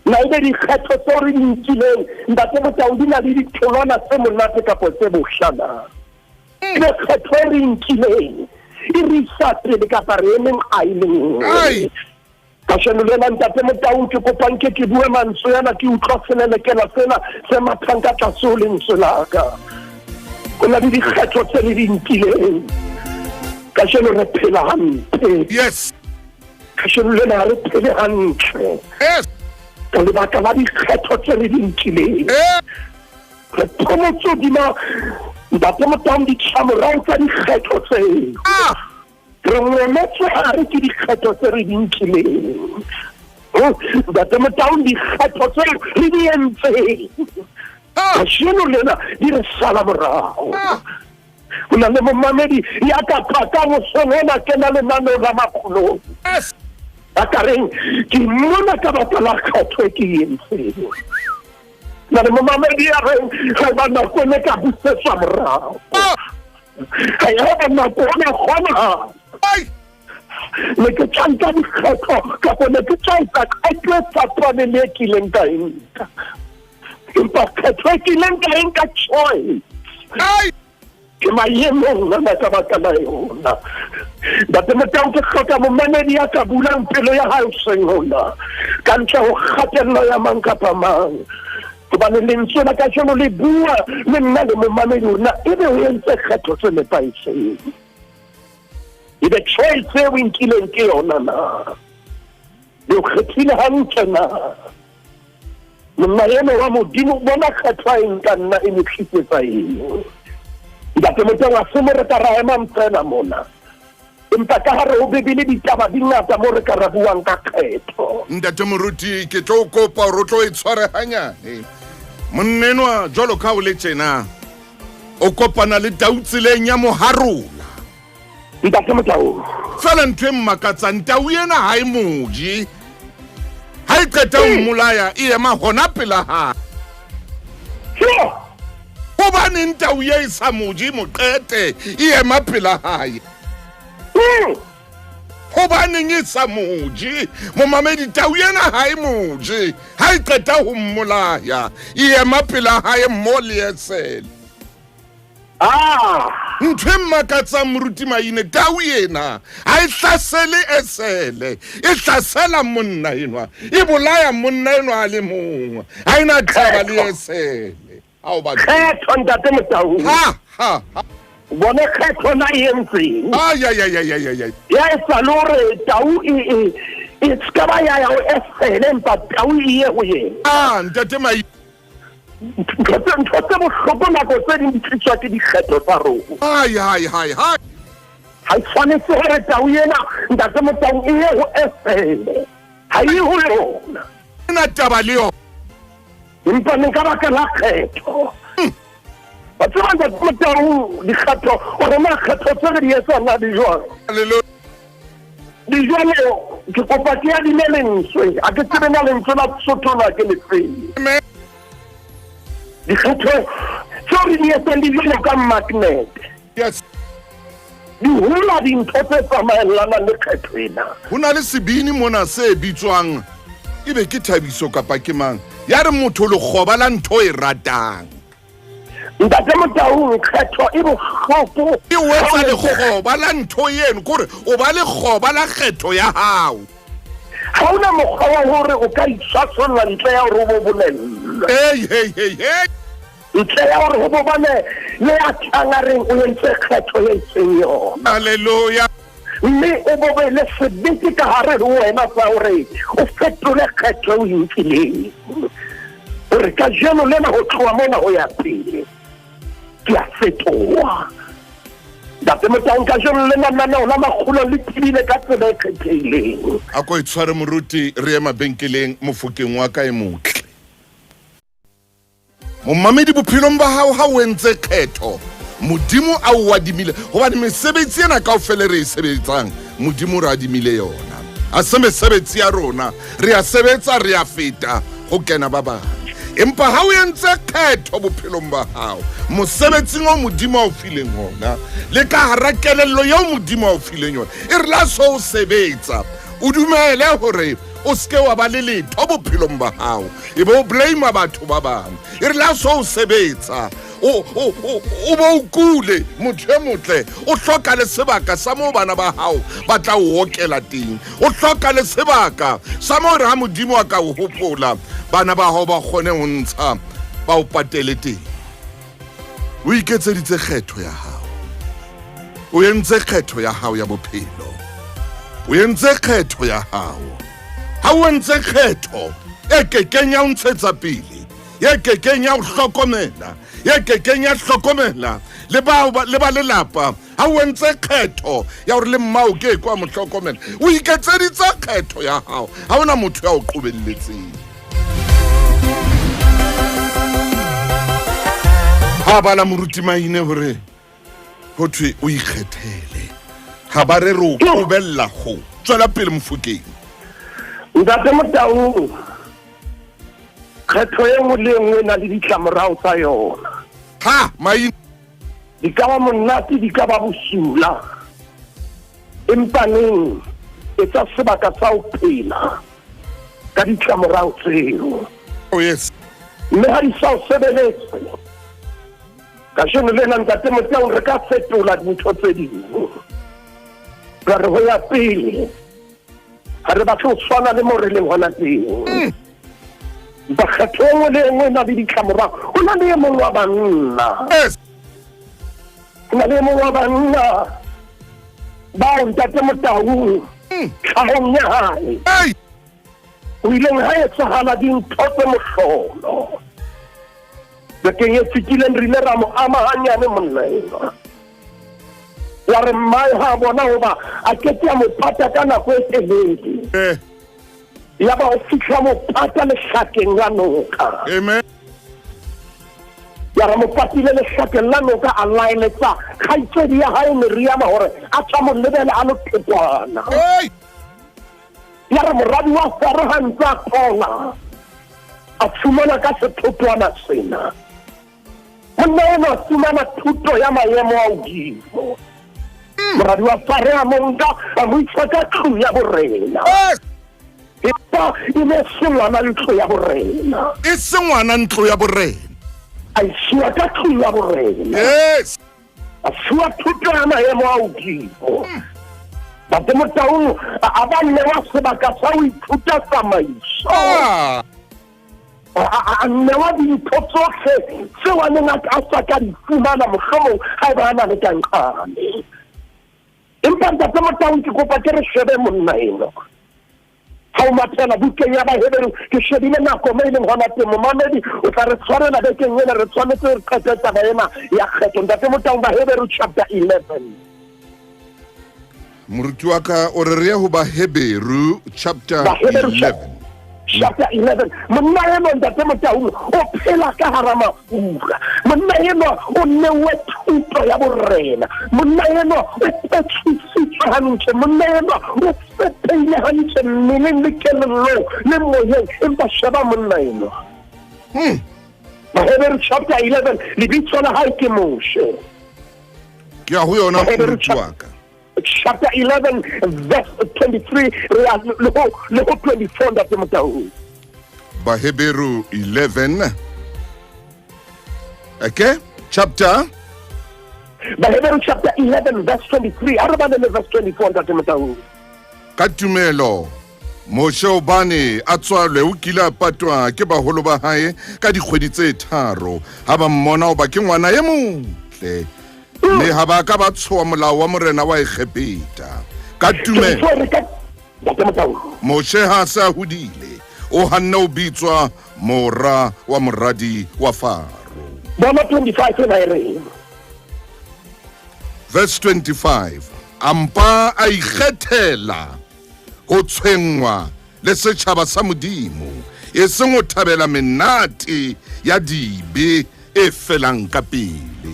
Na ebe dikgetho tseo re di nkileng, Ntate Motau, di na le ditholwana tse monate kapa tse bohla na? Ebe kgetho e re nkileng e re isa pele kapa re emeng a e le nngwe? Kasheno lena Ntate Motaung ke kopa nke ke bue mantswe ana ke utlwa selelekela sena se mathang ka tlase ho lentswe la ka. Ho na le dikgetho tse re di nkileng. Kasheno re phela hampe. Yes. Kasheno lena ha re phele hantle. Yes. Ka lebaka la dikgetho tse re di nkileng. Eh. Re phomotse hodima Ntate Motaung ditlamorao tsa dikgetho tseo. Ah. Re ngweletswe gare ke dikgetho tse re di nkileng. Ntate Motaung, dikgetho tseo re di entseng kajeno lena di re sala morao. Ho na le momamedi ya ka pakang hoseng hona kena lenaneo la Makgolong. A ka reng ke mona ka baka la kgetho e ke e entseng. Na le momamedi ya reng ga eba nako e ne ka busetswa morao. Ga eba nako e ne kgona. Ne ke tla nka dikgetho kapa ne ke tla etsa qeto e fapaneng le e kileng ka e nka. Empa kgetho e kileng ka e nka choice. Ke maemong ana ka baka la yona. Ntate Motau, ke hloka momamedi ya ka bulang pelo ya hae hoseng hona, ka ntle ho kgatello ya mang kapa mang. Hobane lentswe la kajeno le bua le nna le momamedi hore na ebe o entse kgetho tse nepahetseng. Ebe choice eo o e nkileng ke yona na? Le o kgethile hantle na? Monna eno wa Modimo, bona kgetho a e nka nna e mo tlisetsa eng? Ntate Moteng, ha se mo re ka ra emang feela mona, empa ka hare ho Bibele ditaba di ngata mo re ka ra buang ka kgetho. Ntate Moruti, ke tlo o kopa hore o tlo e tshware hanyane. Monna enwa jwalo ka o le tjena, o kopana le tau tseleng ya moharola. Ntate Motau. Fela ntho e mmakatsang, tau ena ha e moje. Ha e qeta ho mmolaya, e ema hona pela hae. Hobaneng tau ye e sa moje mo qete, e ema pela hae? Hobaneng e sa moje? Momamedi, tau ena ha e moje. Ha e qeta ho mmolaya, e ema pela hae mmo le esele. Ah! Ntho e mmakatsang Moruti Maine, tau ena ha e hlasele esele, e hlasela monna enwa, e bolaya monna enwa a le mong, ha e na taba le esele. Ao batho. Kgetho Ntate Motau. Ha ha ha. Bone kgetho na e entseng. Ay ay ay ay ay ay. Ya e sa le hore tau e e e ska ba ya ya ho esele empa tau e ye ho yena. Ah, Ntate Maine. Ntho tse ntho tse bohloko nako tse ding di tliswa ke dikgetho tsa rona. Hai hai hai hai. Ha e tshwanetse hore tau ena Ntate Motau e ye ho esele. Ha e ho yona. Ena taba le yona. Empa ne ka baka la kgetho. Wa tseba Ntate Motau dikgetho hore na kgetho tse re di etsang na di jwang. Hallelujah. Di jwale ke kopa ke adime lentswe. Ha ke tsebe na lentswe la Sesotho na ke lefeng. Amen. Dikgetho tseo re di etsang di jwalo ka magnet. Yes. Di hula dintho tse tsamaellanang le kgetho ena. Ho na le sebini mona se bitswang ebe ke Thabiso kapa ke mang ya re motho lekgoba la ntho e ratang. Ntate Motaung, kgetho e bohloko. E o etsa lekgoba la ntho eno, kore o ba lekgoba la kgetho ya hao. Ha o na mokgwa wa hore o ka itshwasolla ntle ya hore o bo bolellwe. Hey, hey, hey, hey. Ntle ya hore ho bo bane le ya tlang a reng o entse kgetho e itseng yona. Hallelujah. Mme o bo be le sebete ka hare ho wena sa hore o fetole kgetho e o e nkileng. Hore kajeno lena ho tloha mona ho ya pele ke a fetoha. Ntate Motaung, kajeno lena lenaneo la Makgulong le tebile ka tsela e kgethehileng. A ko e tshware moruti, re ye mabenkeleng mofokeng wa ka e motle. Momamedi, bophelong ba hao ha o entse kgetho, Modimo a o adimile, hobane mesebetsi ena kaofela re e sebetsang, Modimo re adimile yona. A se mesebetsi ya rona, re a sebetsa, re a feta ho kena ba bang. Empa ha o entse kgetho bophelong ba hao, mosebetsing o Modimo a o fileng ona, le ka hara kelello eo Modimo a o fileng yona, e re la so o sebetsa, o dumele hore o seke wa ba le letho bophelong ba hao, e be o blame batho ba bang. E re la so o sebetsa, o bo o kule, motho e motle, o hloka le sebaka sa moo bana ba hao ba tla o okela teng, o hloka le sebaka sa moo re ha Modimo a ka o hopola, bana ba hao ba kgone ho ntsha ba o patele teng. O iketseditse kgetho ya hao, o entse kgetho ya hao ya bophelo, o entse kgetho ya hao. Ha o entse kgetho e kekeng ya o ntshetsa pele, e kekeng ya o hlokomela, e kekeng ya hlokomela le ba le ba lelapa, ha o entse kgetho ya hore le mmao ke kwa mo hlokomela, o iketseditse kgetho ya hao, ha ona motho ya o qobelletseng. Ha bala moruti Maine hore ho thwe o ikgethele, ha ba re re o qobella ho tswela pele mofokeng. Ntate Motaung, kgetho e nngwe le e nngwe e na le ditlamorao tsa yona. Ha Maine di ka ba monate, di ka ba bosula, empa neng etsa sebaka sa ho phela ka ditlamorao tseo. Oh yes. Mme ha di sa o sebeletse kajeno lena, Ntate Motaung, re ka fetola dintho tse ding, ra re ho ya pele ha re batle ho tshwana le mo re leng hona teng. Empa kgetho e nngwe le e nngwe e na le ditlamorao. Ho na le e mong wa banna, ho na le e mong wa banna bao Ntate Motaung tlhahong ya hae ho ileng ha etsahala dintho tse mohlolo. Bekeng e fetileng re ile ra mo ama hanyane monna enwa. Ya re mmae ha bona hoba a ke ke a mo pata ka nako e telele. Ya ba o fihla mo pata lehlakeng la noka. Amen. Ya re mo patile lehlakeng la noka, a laeletsa kgaitsedi ya hae Miriama hore a tla mo lebela a lo thekwana. Ya re moradi wa Faro ha ntse a thola, a fumana ka sethotwana sena. Monna enwa a fumana thuto ya maemo a hodimo. Moradi wa Faro a mo nka, a mo isa ka tlung ya borena. Empa e ne se ngwana ntlo ya borena. E se ngwana ntlo ya borena. A isiwa ka tlung ya borena. Yes. A fiwa thuto ya maemo a hodimo. Ntate Motaung a ba newa sebaka sa ho ithuta tsamaiso. A newa dintho tsohle tseo a neng a sa ka di fumana mohlomong ha eba a na le kankgane. Empa Ntate Motaung, ke kopa ke re shebe monna enwa. Ha o mathela bukeng ya Baheberu, ke shebile nako mo e leng hona teng. Momamedi o tla re tshwarela bekeng ena, re tshwanetse re qete taba ena ya kgetho. Ntate Motaung, Baheberu chapter 11. Moruti wa ka o re re ye ho Baheberu chapter 11. Chapter 11. Monna enwa Ntate Motaung o phela ka hara mafura. Monna enwa o neuwe thuto ya borena. Monna enwa o kwetlisitswe hantle. Monna enwa o fepehile hantle mmeleng le kelellong le moyeng. Empa sheba monna enwa. Baheberu chapter 11, lebitso la hae ke Moshe. Ke ya ho yona moruti wa ka. Chapter 11 verse 23 re ya le ho le ho 24, ntate Motaung. Baheberu 11, okay, chapter Baheberu chapter 11 verse 23, a re bale le verse 24, ntate Motaung. Ka tumelo Moshe, hobane a tswalwe, o kile a patwa ke baholo ba hae ka dikgwedi tse tharo, ha ba mmona hoba ke ngwana e motle, mme ha ba ka ba tshoha molao wa morena wa Egepeta. Ka tumelo Moshe, ha se a hodile, o hanne ho bitswa mora wa moradi wa Faro. Bona 25 ena e reng. Verse 25, a mpa a ikgethela ho tshwenngwa le setjhaba sa Modimo, e seng ho thabela menate ya dibe e felang ka pele.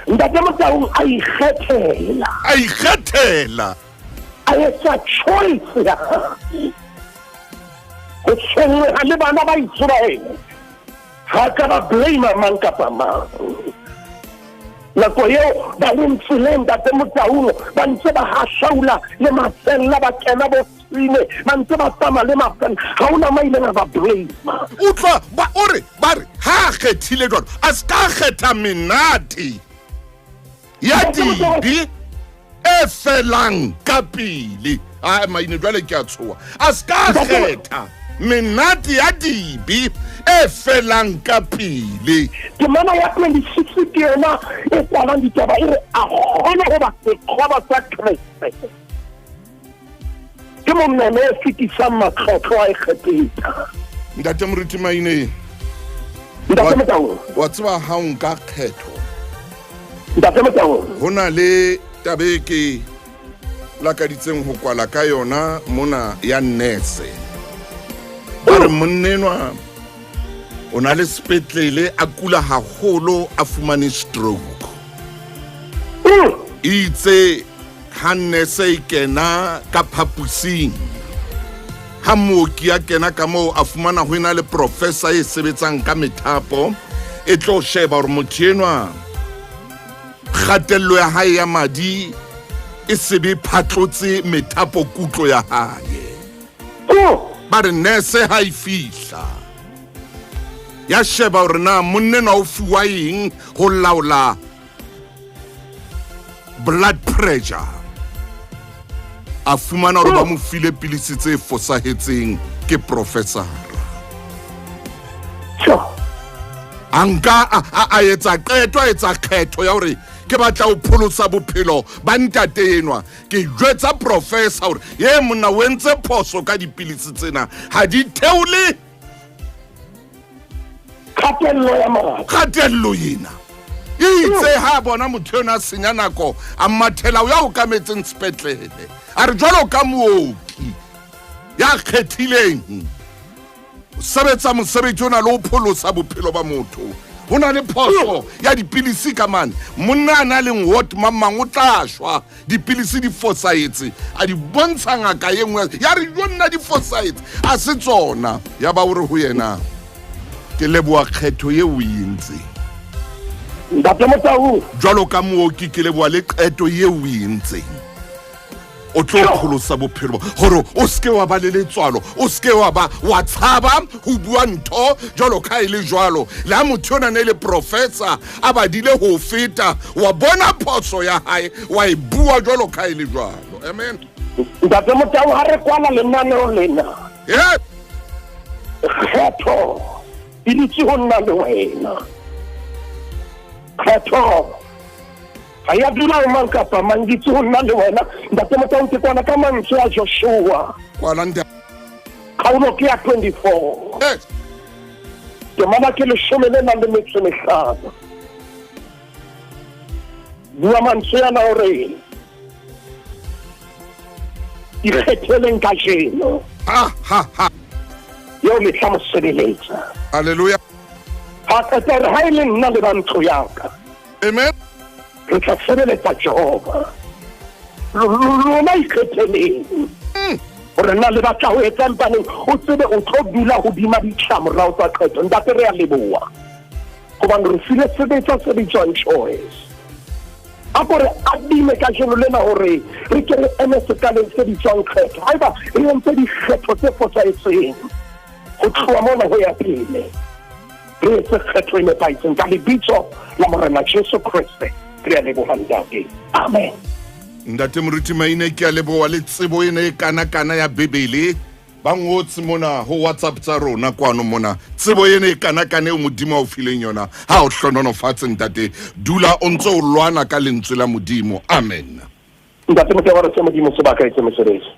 Ntate Motaung, a ikgethela. A ikgethela. A etsa choice ya hae ho tshwenngweha le bana ba Iseraele. Ha ka ba blame mang kapa mang. Nako eo ba leng tseleng, ntate Motaung, ba ntse ba hahlaula le mafella, ba kena bo Sine, ba ntse ba tsamaya le mafella, ha ona ma ileng a ba blame. Utlwa ba o re ba re ha a kgethile jwalo, a se ka kgetha menate ya dibe e felang ka pele. A maine jwale ke a tshoha. A se ka kgetha menate ya dibe e felang ka pele. Temana ya 26 ke yona e kwalang ditaba, e re a kgone ho ba sekgoba sa Kreste ke monene e fetisang matlotlo a Egepeta. Ntate Moruti Maine. Ntate Motaung. Wa tseba ha o nka kgetho, Ntate Motaung, ho na le tabe ke lakaditseng ho kwala ka yona mona ya nurse. Ba re monnenwa o na le sepetlele, a kula haholo, a fumane stroke. Itse ha nurse e kena ka phapusing, ha mooki a kena ka moo, a fumana ho ena le professor e sebetsang ka methapo, e tlo sheba hore motho enwa kgatello ya hae ya madi e sebe phatlotse methapo kutlo ya hae. Ba re nurse ha e fihla, ya sheba hore na monnenwa o fuwa eng ho laola blood pressure, a fumana hore ba mo file pilisi tse fosahetseng ke professora. A nka a etsa qeto, a etsa kgetho ya hore ke batla ho pholosa bophelo ba ntate enwa, ke jwetsa professor hore ye monna o entse phoso ka dipilisi tsena, ha di theole kgatello ya madi. Kgatello ena itse ha bona motho ena a senya nako, a mathela o ya o kametseng sepetlele, a re jwalo ka mooki ya kgethileng ho sebetsa mosebetsi o na le ho pholosa bophelo ba motho, ho na le phoso ya dipilisi ka mane, monna a na leng ward mang mang o tla shwa, dipilisi di fosahetse. A di bontsha ngaka e nngwe, ya re jo nna di fosahetse, a se tsona. Ya ba o re ho yena, ke leboha kgetho eo o e entseng. Ntate Motaung. Jwalo ka mooki, ke leboha le qeto eo o e entseng, o tlo pholosa bophelo, gore o seke wa ba le letswalo, o seke wa ba wa tshaba ho bua ntho jwalo ka e le jwalo. Le ha motho ona ne le professor, a badile ho feta, wa bona phoso ya hae, wa e bua jwalo ka e le jwalo. Amen. Ntate Motaung, ha re kwala lenaneo lena, kgetho e dutse ho nna le wena. Kgetho ga ya dula ho mang kapa mang, ditse ho nna le wena. Ntate Motaung, ke kwana ka mantswe a Joshua. Kwala ntate. Kgaolo ke ya 24, temana ke 15. Bua mantswe ana hore ikgetheleng kajeno Ha ha ha. eo le tla mo sebeletsa. Hallelujah. Ha qeta re, ha e le nna le ba ntlo ya ka, Amen. re tla sebeletsa Jehova. Lona ikgetheleng hore na le batla ho etsang paneng, o tsebe o tlo dula hodima ditlamorao tsa qeto. Ntate, re a leboha. Gobane re file sebetsa se bitswang choice. A ko re adime kajeno lena hore re ke re eme sekaleng se bitswang kgetho. Haeba re entse dikgetho tse fosahetseng ho tloha mona ho ya pele, re etse kgetho e nepahetseng ka lebitso la Morena Jesu Kreste. Re a leboha, Ntate. Amen. Ntate Moruti Maine, ke a leboha le tsebo ena e kana-kana ya Bibele. Ba ngotse mona ho WhatsApp tsa rona kwano mona, tsebo ena e kana-kana eo Modimo a o fileng yona, ha o hlononofatse ntate. Dula o ntse o lwana ka lentswe la Modimo. Amen. Ntate Motebaro, se Modimo sebaka etse mosebetsi.